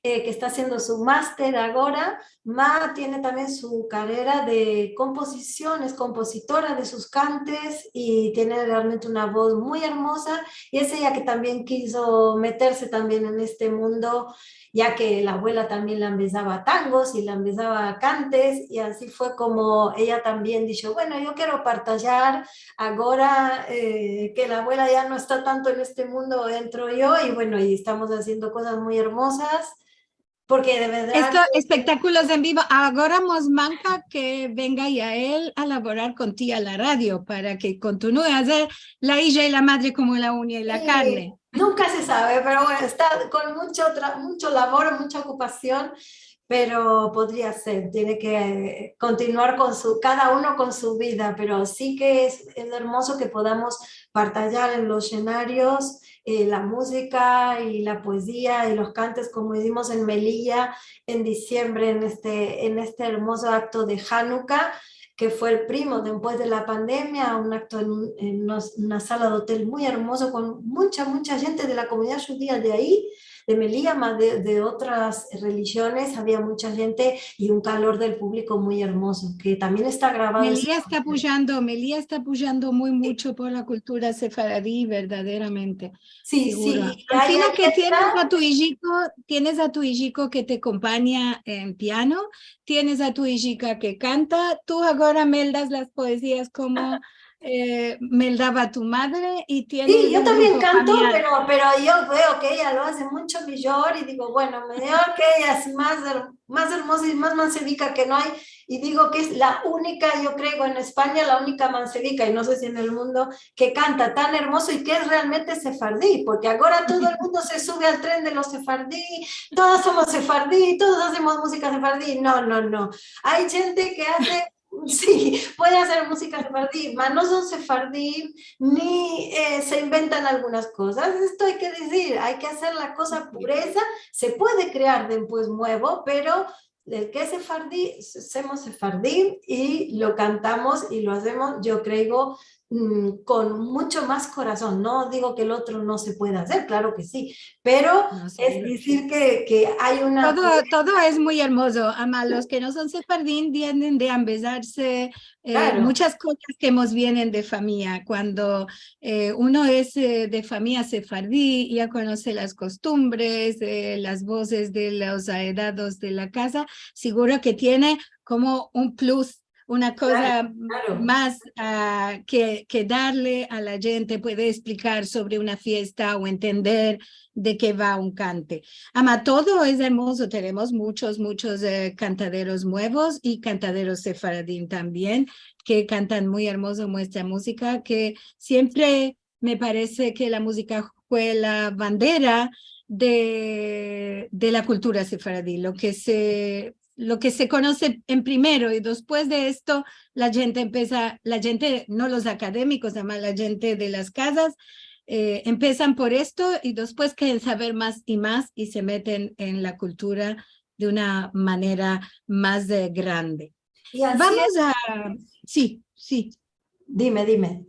eh, ke esta aziendo su master agora, Ma tiene tambien su karera de kompozision, es kompozitora de sus kantes i tiene realmente una voz muy ermoza, i es eya ke tambien kizo meterse tambien en este mundo, ya ke la abuela tambien la ambezava tangos i la ambezava kantes, i ansi fue komo eya tambien disho, bueno, yo kero partajar agora, eh, ke la abuela ya no esta tanto en este mundo, entro yo, i bueno, i estamos aziendo kozas muy ermozas, porke de verdad... Esto, espektakulos en bivo. Agora mos manka ke venga Yael a lavorar kon ti a la radio para ke kontinue a azer la ija i la madre komo la unya i la karne. Nunka se save, pero bueno, esta kon muncho tra-, muncho lavoro, muncha okupasion, pero podria ser, tiene ke kontinuar kon su, kada uno kon su vida, pero si ke es, es ermozo ke podamos partajar en los eshenarios, eh, la muzika i la poezia i los kantes, komo izimos en Melilla en disiembre, en este, en este ermozo akto de Hanuka, ke fue el primo, despues de la pandemia, un akto en un, en unos, una sala de otel muy ermozo, kon muncha, muncha djente de la komunidad djudia de ayi, de Melilla, mas de, de otras relijiones, avia muncha djente i un kalor del publiko muy ermozo, ke tambien esta gravado. Melilla esta apuyando, Melilla esta apuyando muy muncho por la kultura sefaradi, verdaderamente. Si, si. Siguro. Ansina ke tienes a tu ijiko, tienes a tu ijiko ke te akompanya en piano, tienes a tu ijika ke kanta, tu agora meldas las poezias komo, eh, meldava tu madre i tienes... Si, yo tambien kanto, pero, pero yo veo ke eya lo aze muncho mijor i digo, bueno, mijor ke eya es mas er-, mas ermoza i mas mansevika ke no ay, i digo ke es la unika, yo kreo, en Espanya, la unika mansevika, i no se si en el mundo, ke kanta tan ermozo i ke es realmente sefardi, porke agora todo el mundo se suve al tren de los sefardi, todos somos sefardi, todos azemos muzika sefardi. No, no, no. Ay djente ke aze, si, puede azer muzika sefardi, mas no son sefardi, ni, eh, se inventan algunas kozas. Esto ay ke dizir, ay ke azer la koza pureza, se puede krear despues muevo, pero el ke es sefardi, s-, semos sefardi i lo kantamos i lo azemos, yo kreo, mm, kon muncho mas korason. No digo ke el otro no se pueda azer, klaro ke si, pero es dizir ke, ke ay una... Todo, todo es muy ermozo. Ama los ke no son sefardi tienen de ambezarse, eh, munchas kozas ke mos vienen de famiya. Kuando eh, uno es, eh, de famiya sefardi, ya konose las kostumbres, eh, las vozes de los aedados de la kaza, siguro ke tiene komo un plus, una koza mas, ah, ke, ke darle a la djente, puede esplicar sovre una fiesta o entender de ke va un kante. Ama todo es ermozo, tenemos munchos, munchos, eh, kantaderos muevos i kantaderos sefaradi tambien, ke kantan muy ermozo muestra muzika, ke siempre me parese ke la muzika fue la bandera de, de la kultura sefaradi, lo ke se, lo ke se konose en primero, i despues de esto la djente empesa, la djente, no los akademikos, ama la djente de las kazas, eh, empesan por esto i despues keren saver mas i mas i se meten en la kultura de una manera mas, eh, grande. Vamos a, si, si. Dime, dime.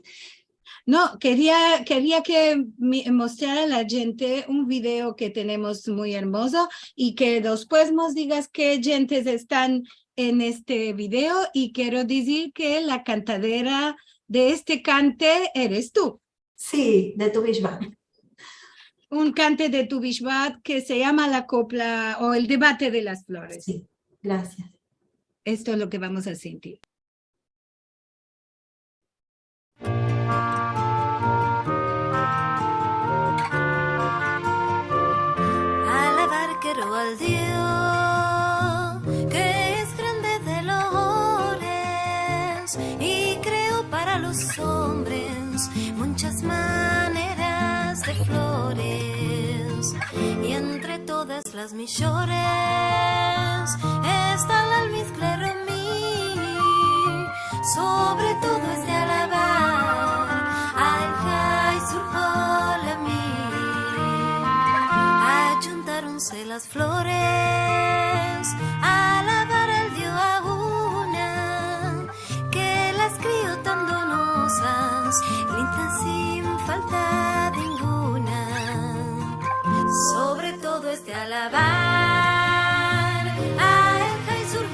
No, keria, keria ke mi-, mostrar a la djente un video ke tenemos muy ermozo i ke despues mos digas ke djentes estan en este video, i kero dizir ke la kantadera de este kante eres tu. Si, de Tu Bishvat. Un kante de Tu Bishvat ke se yama La Kopla o El Debate de las Flores. Si, grasias. Esto es lo ke vamos a sentir. Alavar kero al Dio, ke es grande de lores, i kreo para los ombres munchas maneras de flores, i entre todas las mijores esta la almizkla romí, sovre todo es de alavar al Hay Surholami. Ayuntaronse las flores a alavar al Dio a una, ke las krio tan donosas, lindas sin falta dinguna. Sovre todo es de alavar al Hay Sur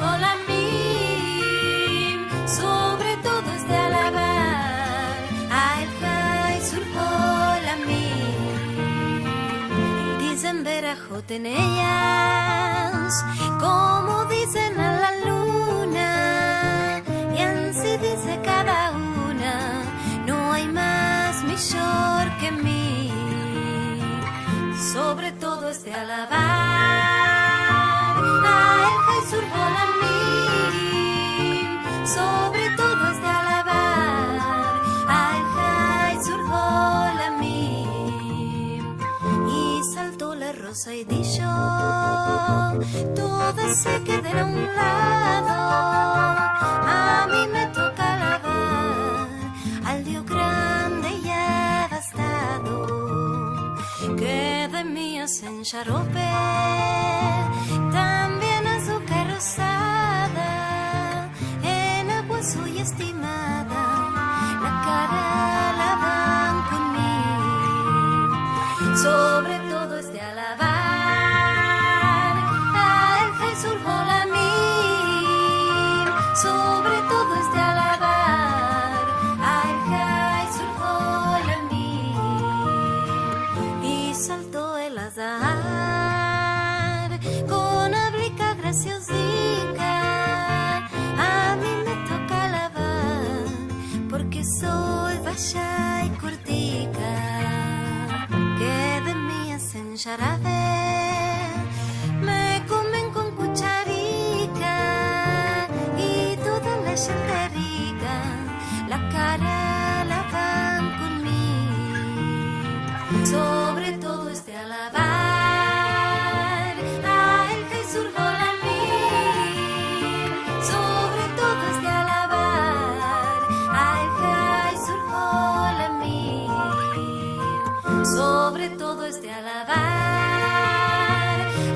Foten eyas, komo dizen a la luna, i ansi dize kada una, no ay mas mijor ke mi. Sovre todo es de alavar a el Hay Sur Holamim, sovre todo es de alavar a el Hay Sur Holamim. I salto la rosa i disho, todas se keden a un lado, a mi me toka alavar al Dio grande i abastado, ke de mi azen sharope, tambien azukar rosada, en agua suya estimada, la kara lavan kon mi. Sovre todo es de alavar a el Hay Sur Holamim, sovre todo es de alavar a el Hay Sur Holamim. I salto el azar kon ablika grasioska, a mi me toka alavar, porke so vaya i kurtika, ke de mi azen sharabe, me komen kon kucharika, i toda la djente rika, la kara lavan kon mi. Sovre todo es de alavar a el Hay Sur Holamim, sovre todo es de alavar a el Hay Sur Holamim, sovre todo es de alavar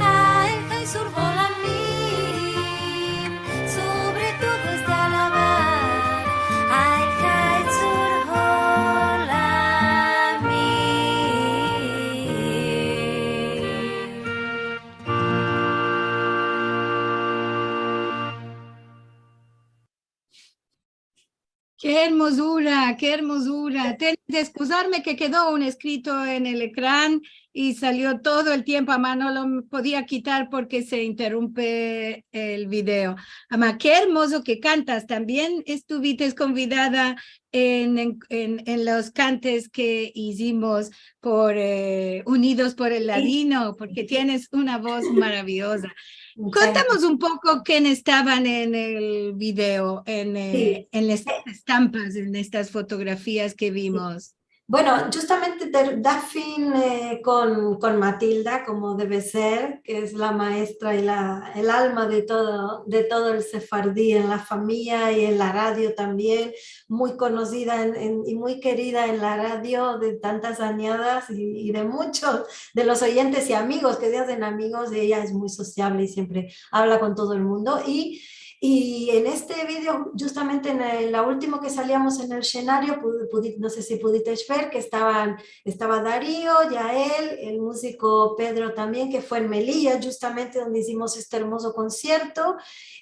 a el Hay Sur Holamim, sovre todo es de alavar a el Hay Sur Holamim. Ke ermozura, ke ermozura. Tiene de eskuzarme ke kedo un eskrito en el ekran i salio todo el tiempo, ama no lo podia kitar porke se interumpe el video. Ama, ke ermozo ke kantas. Tambien estuvites konvidada en, en, en, en los kantes ke izimos por, eh, Unidos por el Ladino, porke tienes una voz maraviyoza. Muchas gracias. Kontamos un poko ken estavan en el video, en, eh, en estas estampas, en estas fotografias ke vimos. Bueno, djustamente Dafin, eh, kon, kon Matilda, komo deve ser, ke es la maestra i la, el alma de todo, de todo el sefardi en la famiya i en la radio tambien, muy konosida en, en, i muy kerida en la radio de tantas anyadas i, i de munchos de los oyentes i amigos ke se azen amigos. Eya es muy sosiavle i siempre avla kon todo el mundo. I, i en este video, djustamente en el, la ultimo ke saliamos en el shenario, pu-, pudi-, no se si pudites ver ke estavan, estava Dario, Yael, el muziko Pedro tambien, ke fue en Meliya, djustamente donde izimos este ermozo konsierto.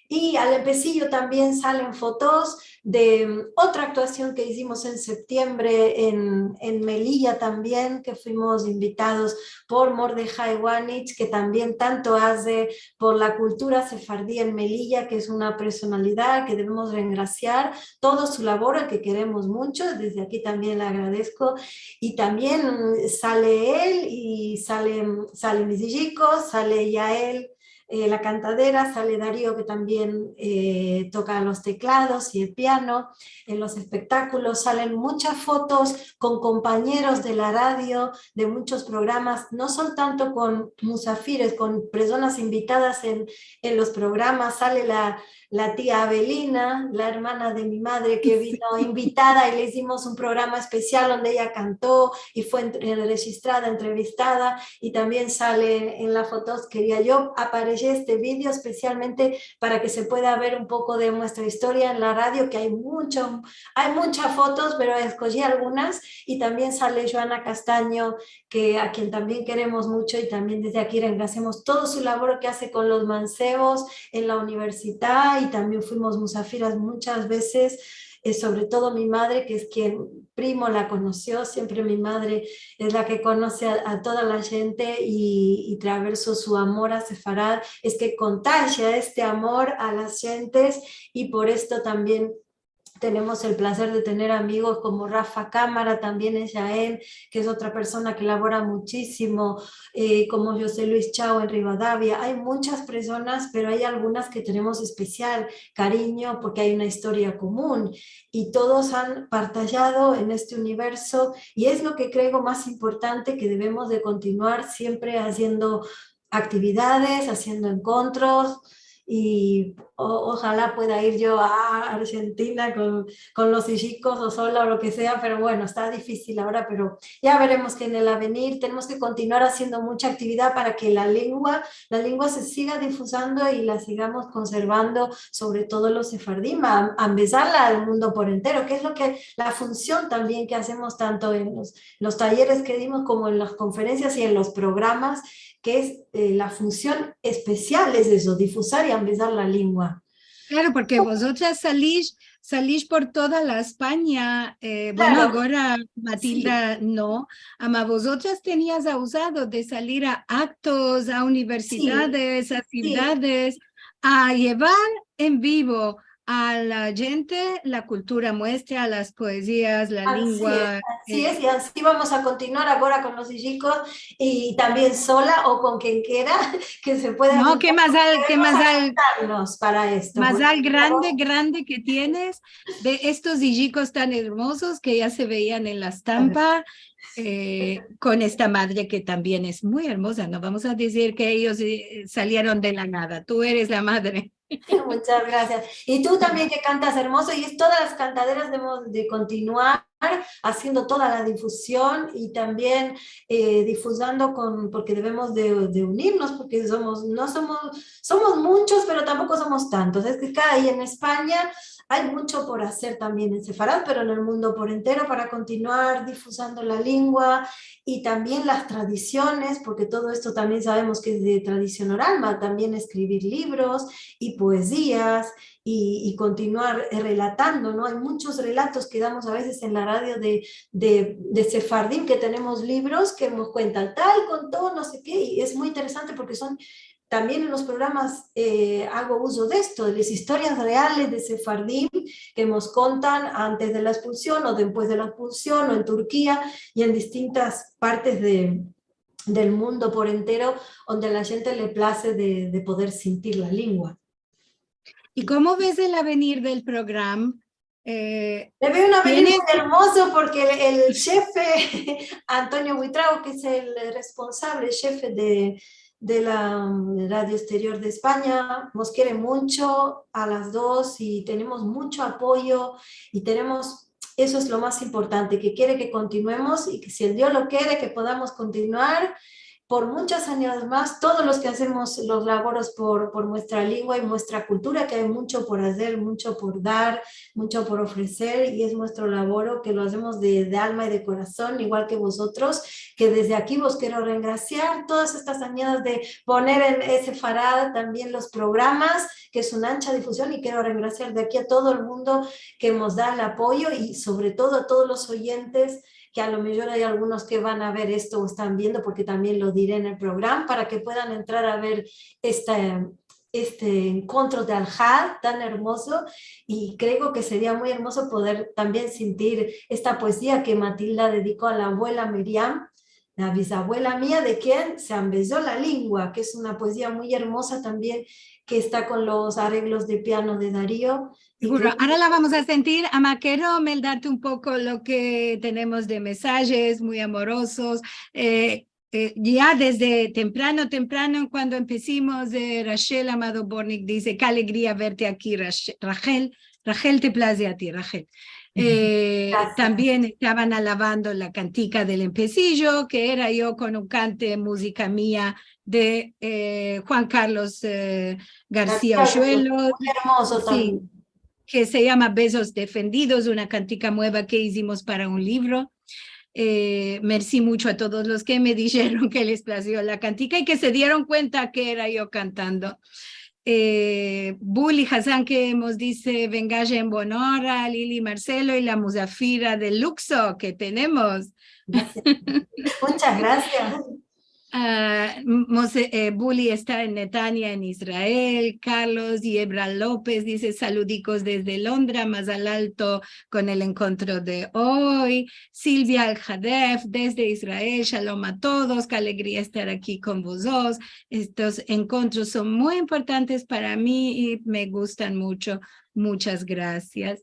I al empesiyo tambien salen fotos de, mm, otra aktuasion ke izimos en septiembre en, en Meliya tambien, ke fuimos invitados por Mordehai Wanich, ke tambien tanto aze por la kultura sefardi en Meliya, ke es una personalidad ke devemos rengrasiar todo su lavoro, ke keremos muncho. Dezde aki tambien le agradezko. I tambien, mm, sale el i sale, mm, sale Mizijiko, sale Yael, eh, la kantadera, sale Dario, ke tambien, eh, toka los teklados i el piano. En los espektakulos salen munchas fotos kon kompañeros de la radio, de munchos programas, no sol tanto kon musafires, kon personas invitadas en, en los programas. Sale la, la tia Avelina, la ermana de mi madre, ke vino invitada i le izimos un programa espesial donde eya kanto i fue en-, rejistrada, entrevistada. I tambien sale en la foto, keria yo aparejer este video espesialmente para ke se pueda ver un poko de muestra istoria en la radio, ke ay muncho, ay munchas fotos, pero eskoji algunas. I tambien sale Joana Castaño, ke, a kien tambien keremos muncho i tambien dezde aki rengrasiamos todo su lavoro ke aze kon los mansevos en la universidad, i tambien fuimos musafiras munchas vezes. eh, sobre todo mi madre, que es quien primo la konosio, siempre mi madre es la ke konose a, a toda la djente i, i traverso su amor a Sefarad, es ke kontajia este amor a las djentes, i por esto tambien tenemos el plazer de tener amigos komo Rafa Kamara, tambien es Jaén, ke es otra persona ke lavora muchisimo, eh, komo José Luis Chao en Rivadavia. Ay munchas personas, pero ay algunas ke tenemos espesial karinyo porke ay una istoria komun i todos han partajado en este universo i es lo ke kreo mas importante, ke devemos de kontinuar siempre aziendo aktividades, aziendo enkontros, i o-, ojalá pueda ir yo a Argentina kon, kon los ijikos o sola o lo ke sea, pero bueno, esta difisil agora, pero ya veremos ke en el avenir tenemos ke kontinuar aziendo muncha aktividad para ke la lengua, la lengua se siga difuzando i la sigamos konservando, sobre todo los sefardim, a, a ambezarla al mundo por entero, ke es lo ke, la funsion tambien ke azemos tanto en los, los tayeres ke dimos komo en las konferensias i en los programas, ke es, eh, la funsion espesial es eso, difuzar i ambezar la lengua. Klaro, porke vozotras salish, salish por toda la Espanya, eh, bueno, agora Matilda no, ama vozotras tenias a uzado de salir a aktos, a universidades, a sivdades, a yevar en vivo a la djente la kultura muestra, las poezias, la lengua. Asi es, asi es, i asi vamos a kontinuar agora kon los ijikos i tambien sola o kon kien kera ke se pueda. No, ke mazal, ke mazal, para esto, mazal grande, grande ke tienes de estos ijikos tan ermozos ke ya se veian en la estampa, eh, kon esta madre ke tambien es muy ermoza. No vamos a dizir ke eyos, eh, salieron de la nada. Tu eres la madre. Munchas grasias. I tu tambien ke kantas ermozo, i es todas las kantaderas devemos de kontinuar aziendo toda la difuzion i tambien, eh, difuzando kon, porke devemos de, de unirmos, porke somos, no somos, somos munchos, pero tampoko somos tantos. Es ke kada, i en Espanya ay muncho por azer tambien en Sefarad, pero en el mundo por entero para kontinuar difuzando la lengua i tambien las tradisiones, porke todo esto tambien savemos ke es de tradision oral, ma tambien eskrivir livros i poezias i, i kontinuar, eh, relatando, no? Ay munchos relatos ke damos a vezes en la radio de, de, de sefardim, ke tenemos livros ke mos kuentan tal konto, no se ke, i es muy interesante porke son tambien en los programas, eh, ago uzo de esto, de las istorias reales de sefardim ke mos kontan antes de la ekspulsion o despues de la ekspulsion, o en Turkia i en distintas partes de, del mundo por entero, onde la djente le plaze de, de poder sintir la lengua. I komo ves el avenir del programa? Eh, le veo un avenir muy ermozo porke el, el shefe, Antonio Buitrago, ke es el responsable, shefe de, de la, mm, Radio Exterior de Espanya, mos kere muncho a las dos i tenemos muncho apoyo i tenemos, eso es lo mas importante, ke kere ke kontinuemos i ke si el Dio lo kere, ke podamos kontinuar por munchas anyadas mas, todos los ke azemos los lavoros por, por muestra lengua i muestra kultura, ke ay muncho por azer, muncho por dar, muncho por ofreser, i es muestro lavoro ke lo azemos de, de alma i de korason, igual ke vozotros, ke desde aki vos kero rengrasiar todas estas anyadas de poner en Sefarad tambien los programas, ke es una ancha difuzion, i kero rengrasiar de aki a todo el mundo ke mos da el apoyo i, sovre todo, a todos los oyentes ke a lo mejor ay algunos ke van a ver esto o estan viendo, porke tambien lo dire en el programa, para ke puedan entrar a ver este, este enkontro de Alhad tan ermozo, i kreo ke seria muy ermozo poder tambien sintir esta poezia ke Matilda dediko a la abuela Miriam, la bizabuela mia, de kien se ambezo la lengua, ke es una poezia muy ermoza tambien, ke esta kon los areglos de piano de Dario. Siguro. Agora la vamos a sintir. Ama, kero meldarte un poko lo ke tenemos de mesajes muy amorozos. Eh, eh, ya desde temprano, temprano, kuando empesimos, eh, Rachel Amado Bortnick dize: "Ke alegria verte aki, Rach-, Rachel." Rachel, te plaze a ti, Rachel. Eh, tambien estavan alavando la kantika del empesijo, ke era yo kon un kante, muzika mia, de, eh, Juan Carlos, eh, García Ojuelos. Muy ermozo tambien. Si, ke se yama Bezos Defendidos, una kantika mueva ke izimos para un livro. Eh, mersi muncho a todos los ke me disheron ke les plazio la kantika i ke se dieron kuenta ke era yo kantando. Eh, Buli Hazan ke mos dize, vengaja en buenora, Lili Marcelo i la muzafira de lukso ke tenemos. Gracias. Muchas gracias. Ah, m-, mos-, eh, Buli esta en Netanya, en Israel. Carlos Yebra Lopez dize, saludikos desde Londra, mazal alto kon el enkontro de oy. Silvia Al-Hadef, desde Israel, shalom a todos, ke alegria estar aki kon vozotros. Estos enkontros son muy importantes para mi i me gustan muncho. Munchas grasias.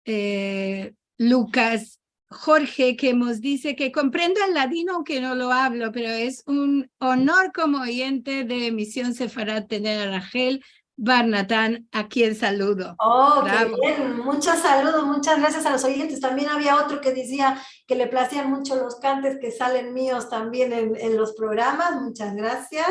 Eh, Lukas Jorge, ke mos dize ke komprendo el ladino aunke no lo avlo, pero es un onor komo oyente de Emision Sefarad tener a Rahel Bar Natan, a kien saludo. Oh, ke bien. Munchos saludos, munchas grasias a los oyentes. Tambien avia otro ke dizia ke le plazian muncho los kantes ke salen mios tambien en, en los programas. Munchas grasias.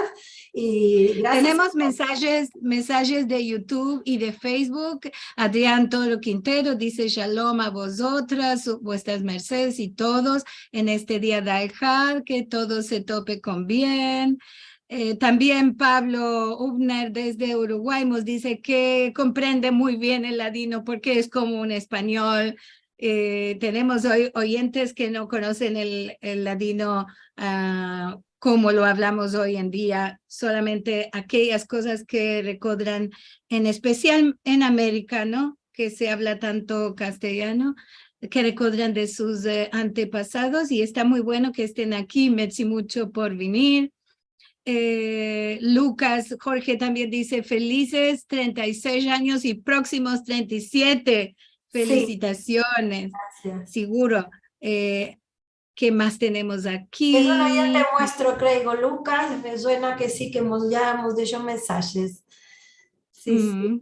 I grasias. Tenemos mensajes, mensajes de YouTube i de Facebook. Adrian Toro Quintero dize, shalom a vozotras, vuestras mersedes i todos en este dia de Alhad, ke todo se tope kon bien. Eh, tambien Pablo Hubner desde Uruguay mos dize ke komprende muy bien el ladino porke es komo un espanyol. Eh, tenemos oy oyentes ke no konosen el, el ladino, ah, komo lo avlamos oy en dia, solamente akeyas kozas ke rekodran, en espesial en Amerika, no? Ke se avla tanto kastelyano, ke rekodran de sus, eh, antepasados, i esta muy bueno ke esten aki. Mersi muncho por venir. Eh, Lukas Jorge tambien dize, felizes trenta i sesh anyos i proksimos trenta i siete. Si. Felisitasiones. Grasias. Siguro. Eh, ke mas tenemos aki? Es un oyente muestro, kreigo, Lukas, me suena ke si, ke mos, ya mos desho mensajes. Si, si.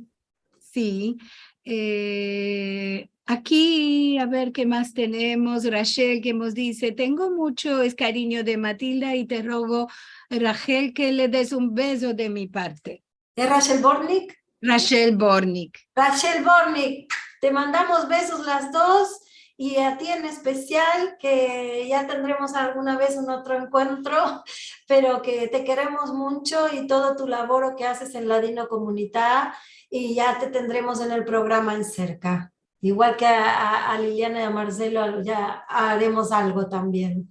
Si. Eh, aki, a ver ke mas tenemos. Rachel ke mos dize, tengo muncho karinyo de Matilda i te rogo, Rachel, ke le des un bezo de mi parte. Es Rachel Bortnick? Rachel Bortnick. Rachel Bortnick, te mandamos besos las dos i a ti en espesial, ke ya tendremos alguna vez un otro enkuentro, pero ke te keremos muncho i todo tu lavoro ke azes en Ladinokomunita, i ya te tendremos en el programa en serka. Igual ke a, a, a Liliana i a Marcelo, ya aremos algo tambien.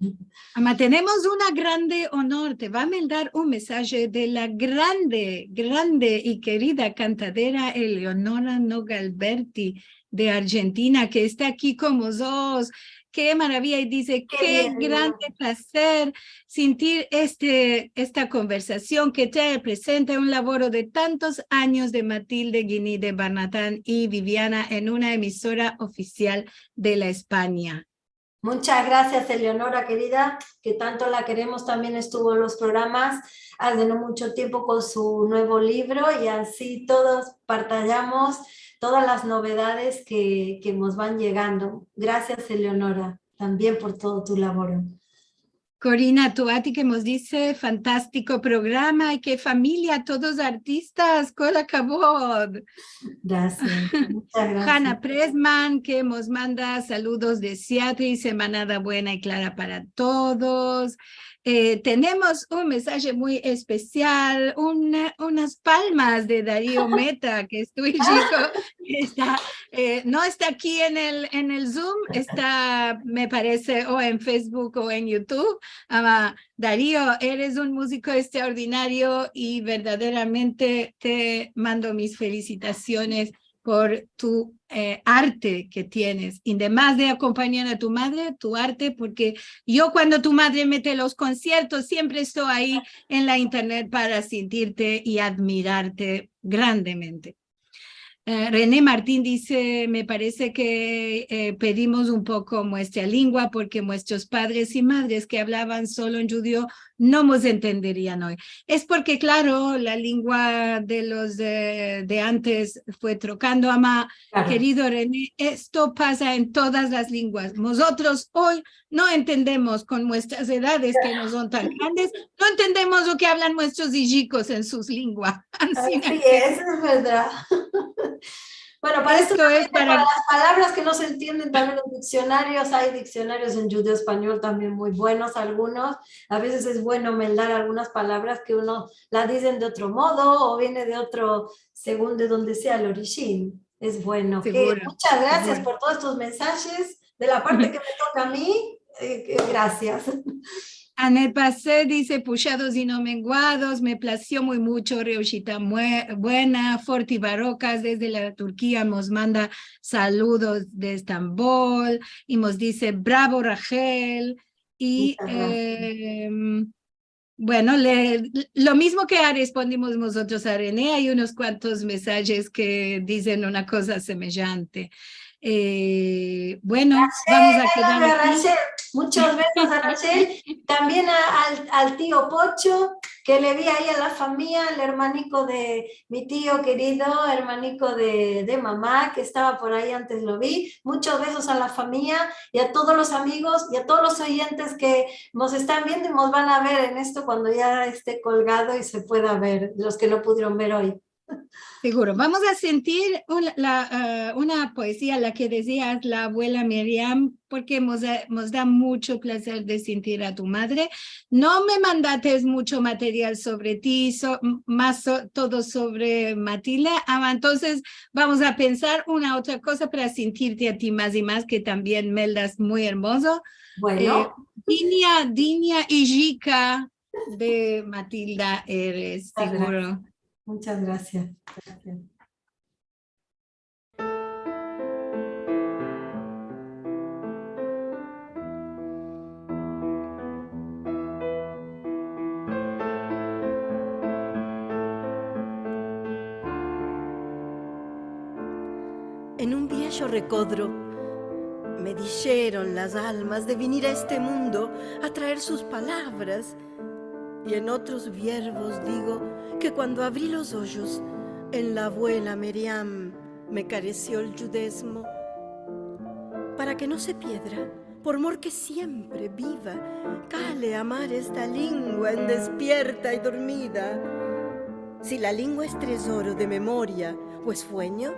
Ama, tenemos una grande onor. Te va a mandar un mensaje de la grande, grande i kerida kantadera Eleonora Nogalberti de Argentina, ke esta aki kon mozotros. Ke maraviya! I dize, ke grande plazer sintir este, esta konversasion ke trae presente un lavoro de tantos anyos de Matilde Guini de Barnatán i Viviana en una emisora ofisial de la Espanya. Munchas grasias, Eleonora kerida, ke tanto la keremos, tambien estuvo en los programas aze no muncho tiempo kon su muevo livro, i ansi todos partajamos todas las novedades ke, ke mos van yegando. Grasias, Eleonora, tambien por todo tu lavoro. Korina Tuati ke mos dize, fantastiko programa, i ke famiya, todos artistas, kol akavod. Grasias, munchas grasias. Hana Pressman, ke mos manda saludos de Seattle, semanada buena i klara para todos. Eh, tenemos un mensaje muy espesial, una, unas palmas de Dario Meta, ke es tu ijiko, ke esta, eh, no esta aki en el, en el Zoom, esta, me parese, o en Facebook o en YouTube. Ama, Dario, eres un muziko estraordinario i verdaderamente te mando mis felisitasiones por tu, eh, arte ke tienes. I demas de akompanyar a tu madre, tu arte, porke yo kuando tu madre mete los konsiertos, siempre esto ayi en la internet para sintirte i admirarte grandemente. Eh, René Martin dize, me parese ke, eh, pedimos un poko muestra lingua porke muestros padres i madres ke avlavan solo en djudio no mos entenderian oy. Es porke, klaro, la lingua de los, eh, de antes fue trokando, ama, kerido René, esto pasa en todas las linguas. Mozotros oy no entendemos kon muestras edades ke no son tan grandes, no entendemos lo ke avlan muestros ijikos en sus linguas. Ansi es, es verdad. Bueno, para esto también, para las palabras que no se entienden, también los diccionarios, hay diccionarios en judeo-espanyol también muy buenos, algunos. A veces es bueno meldar algunas palabras que uno la dicen de otro modo o viene de otro, según de donde sea el origen. Es bueno. Muchas gracias por todos estos mensajes. De la parte que me toca a mí, eh, eh, gracias. Anne Passé dize, pushados i no menguados, me plasio muy mucho, Reujita mue-, buena, Forti Barokas desde la Turkia mos manda saludos de Estambol, i mos dize, bravo, Rachel, i, em, bueno, le, lo mizmo ke respondimos mozotros a René, ay unos kuantos mensajes ke dizen una koza semejante. Eh, bueno, vamos a kedar aki. Muchos besos a Rachel, tambien a, al, al tio Pocho, ke le vi ayi a la famiya, al ermaniko de mi tio kerido, ermaniko de, de mama, ke estava por ayi, antes lo vi. Muchos besos a la famiya i a todos los amigos i a todos los oyentes ke mos estan viendo i mos van a ver en esto kuando ya este kolgado i se pueda ver, los ke no pudieron ver oy. Seguro. Vamos a sentir un, la, eh, una poezia, la ke dezias, la abuela Miriam, porke mos da, mos da mucho plazer de sentir a tu madre. No me mandates mucho material sovre ti, so-, m-, mas so-, todo sovre Matilda. Ah, entonses vamos a pensar una otra koza para sentirte a ti mas i mas, ke tambien meldas muy ermozo. Bueno. Eh, dinya, dinya i jika de Matilda eres, seguro. Muchas gracias. Gracias. En un viejo rekodro me disheron las almas de venir a este mundo a traer sus palavras, i en otros verbos digo ke kuando avri los ojos, en la abuela Miriam me karesio el djudezmo. Para ke no se piedra, por mor ke siempre biva, kale amar esta lingua en despierta i dormida. Si la lingua es trezoro de memoria o es fuenyo,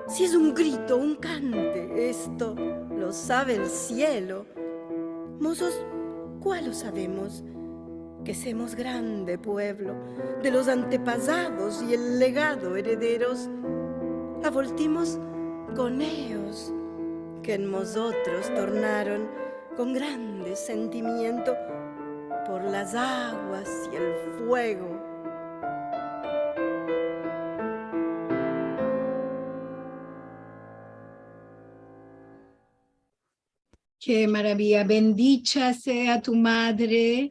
si es un grito, un kante, esto lo save el sielo. Mozotros, kualo savemos? Ke semos grande puevlo de los antepasados i el legado erederos. Avoltimos kon eyos, ke en mozotros tornaron kon grande sentimiento por las aguas i el fuego. Ke maraviya. Bendicha sea tu madre,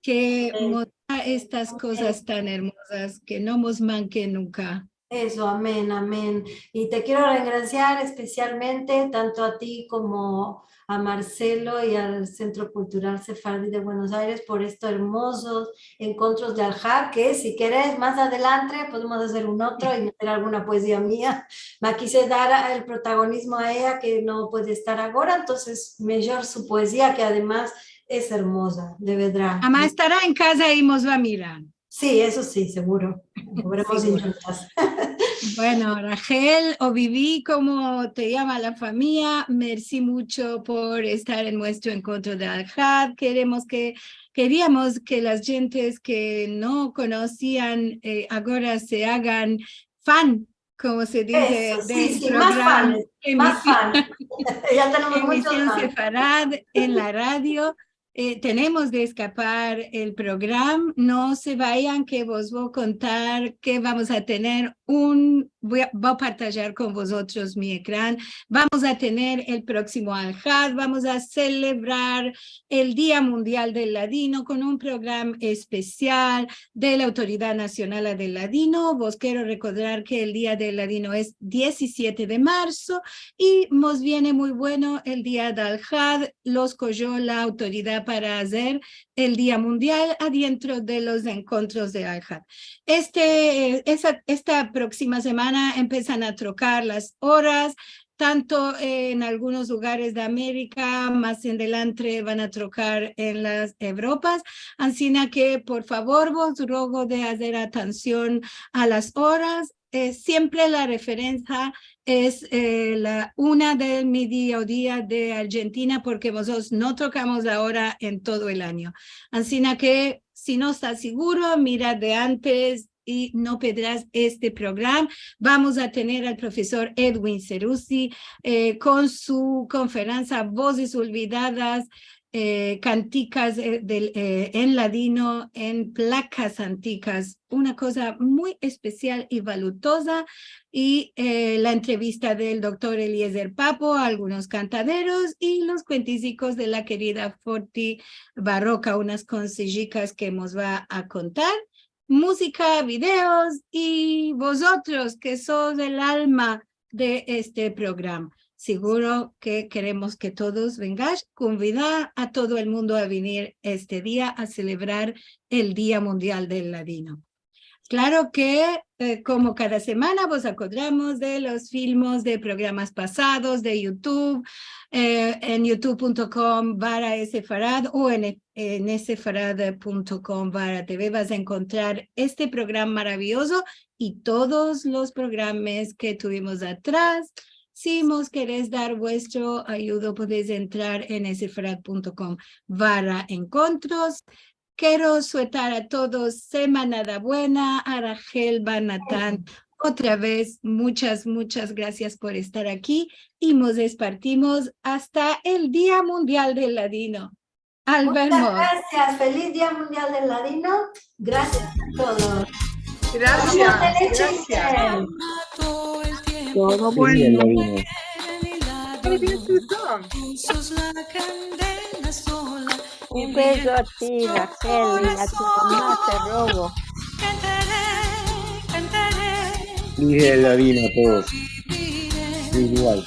ke mos da estas kozas tan ermozas, ke no mos manke nunka. Eso, amen, amen. I te kero agradeser espesialmente tanto a ti komo a Marcelo i al Sentro Kultural Sefaradi de Buenos Aires por estos ermozos enkontros de Alhad, ke si keres, mas adelante podemos azer un otro i meter alguna poezia mia. Ma kise dar el protagonizmo a eya, ke no puede estar agora, entonses mijor su poezia, ke ademas es ermoza, de verdad. Ama estara en kaza i mos va a mirar. Si, eso si, seguro. Lo veremos djuntas. Bueno, Rachel, o Vivi, komo te yama la famiya, mersi muncho por estar en muestro enkontro de Alhad. Keremos ke Keriamos ke las djentes ke no konosian, eh, agora se agan fan, komo se dize, del programa, mas fan, mas fan. Ya tenemos muchos fan. Emision Sefarad en la radio. Eh, tenemos de eskapar el programa. No se vayan, ke vos vo a kontar ke vamos a tener un, vo a, vo a partajar kon vozotros mi ekran. Vamos a tener el proksimo Alhad, vamos a selebrar el Dia Mundial del Ladino kon un programa espesial de la Autoridad Nasional del Ladino. Vos kero rekordar ke el Dia del Ladino es diezisiete de marso i mos viene muy bueno el dia de Alhad, lo eskojo la autoridad para azer el Dia Mundial adientro de los enkontros de Alhad. Este, esa, esta proksima semana empesan a trokar las oras, tanto en algunos lugares de Amerika, mas en delantre van a trokar en las Evropas. Ansina ke, por favor, vos rogo de azer atension a las oras. eh, siempre la referensia es, eh, la una del mediodia de Arjentina, porke mozotros no tokamos la ora en todo el anyo. Ansina ke, si no estas siguro, mira de antes i no pedras este programa. Vamos a tener al profesor Edwin Ceruzzi, eh, kon su konferansia Vozes Olvidadas, eh, kantikas, eh, del, eh, en ladino, en plakas antikas, una koza muy espesial i valutoza, i, eh, la entrevista del doktor Eliezer Papo, algunos kantaderos i los kuentizikos de la kerida Forti Barroca, unas konsijikas ke mos va a kontar, muzika, videos i vozotros ke sos el alma de este programa. Siguro ke keremos ke todos vengash, konvidar a todo el mundo a venir este dia a selebrar el Dia Mundial del Ladino. Klaro ke, eh, komo kada semana, vos akodramos de los filmos de programas pasados de YouTube, eh, en youtube punto com barra sefarad o en, en sefarad punto com barra T V vas a enkontrar este programa maraviyozo i todos los programas ke tuvimos atras. Si mos keres dar vuestro ayudo, podesh entrar en sefarad punto com barra enkontros. Kero suetar a todos semanada buena, a Rachel, a Natan, otra vez, muchas, muchas grasias por estar aki i mos despartimos asta el Dia Mundial del Ladino. Al vermos. Muchas grasias. Feliz Dia Mundial del Ladino. Grasias a todos. Grasias, grasias. Todo bueno. Un bezo a ti, Rachel, i a tu mama te rogo. Viva el ladino a todos. Igual.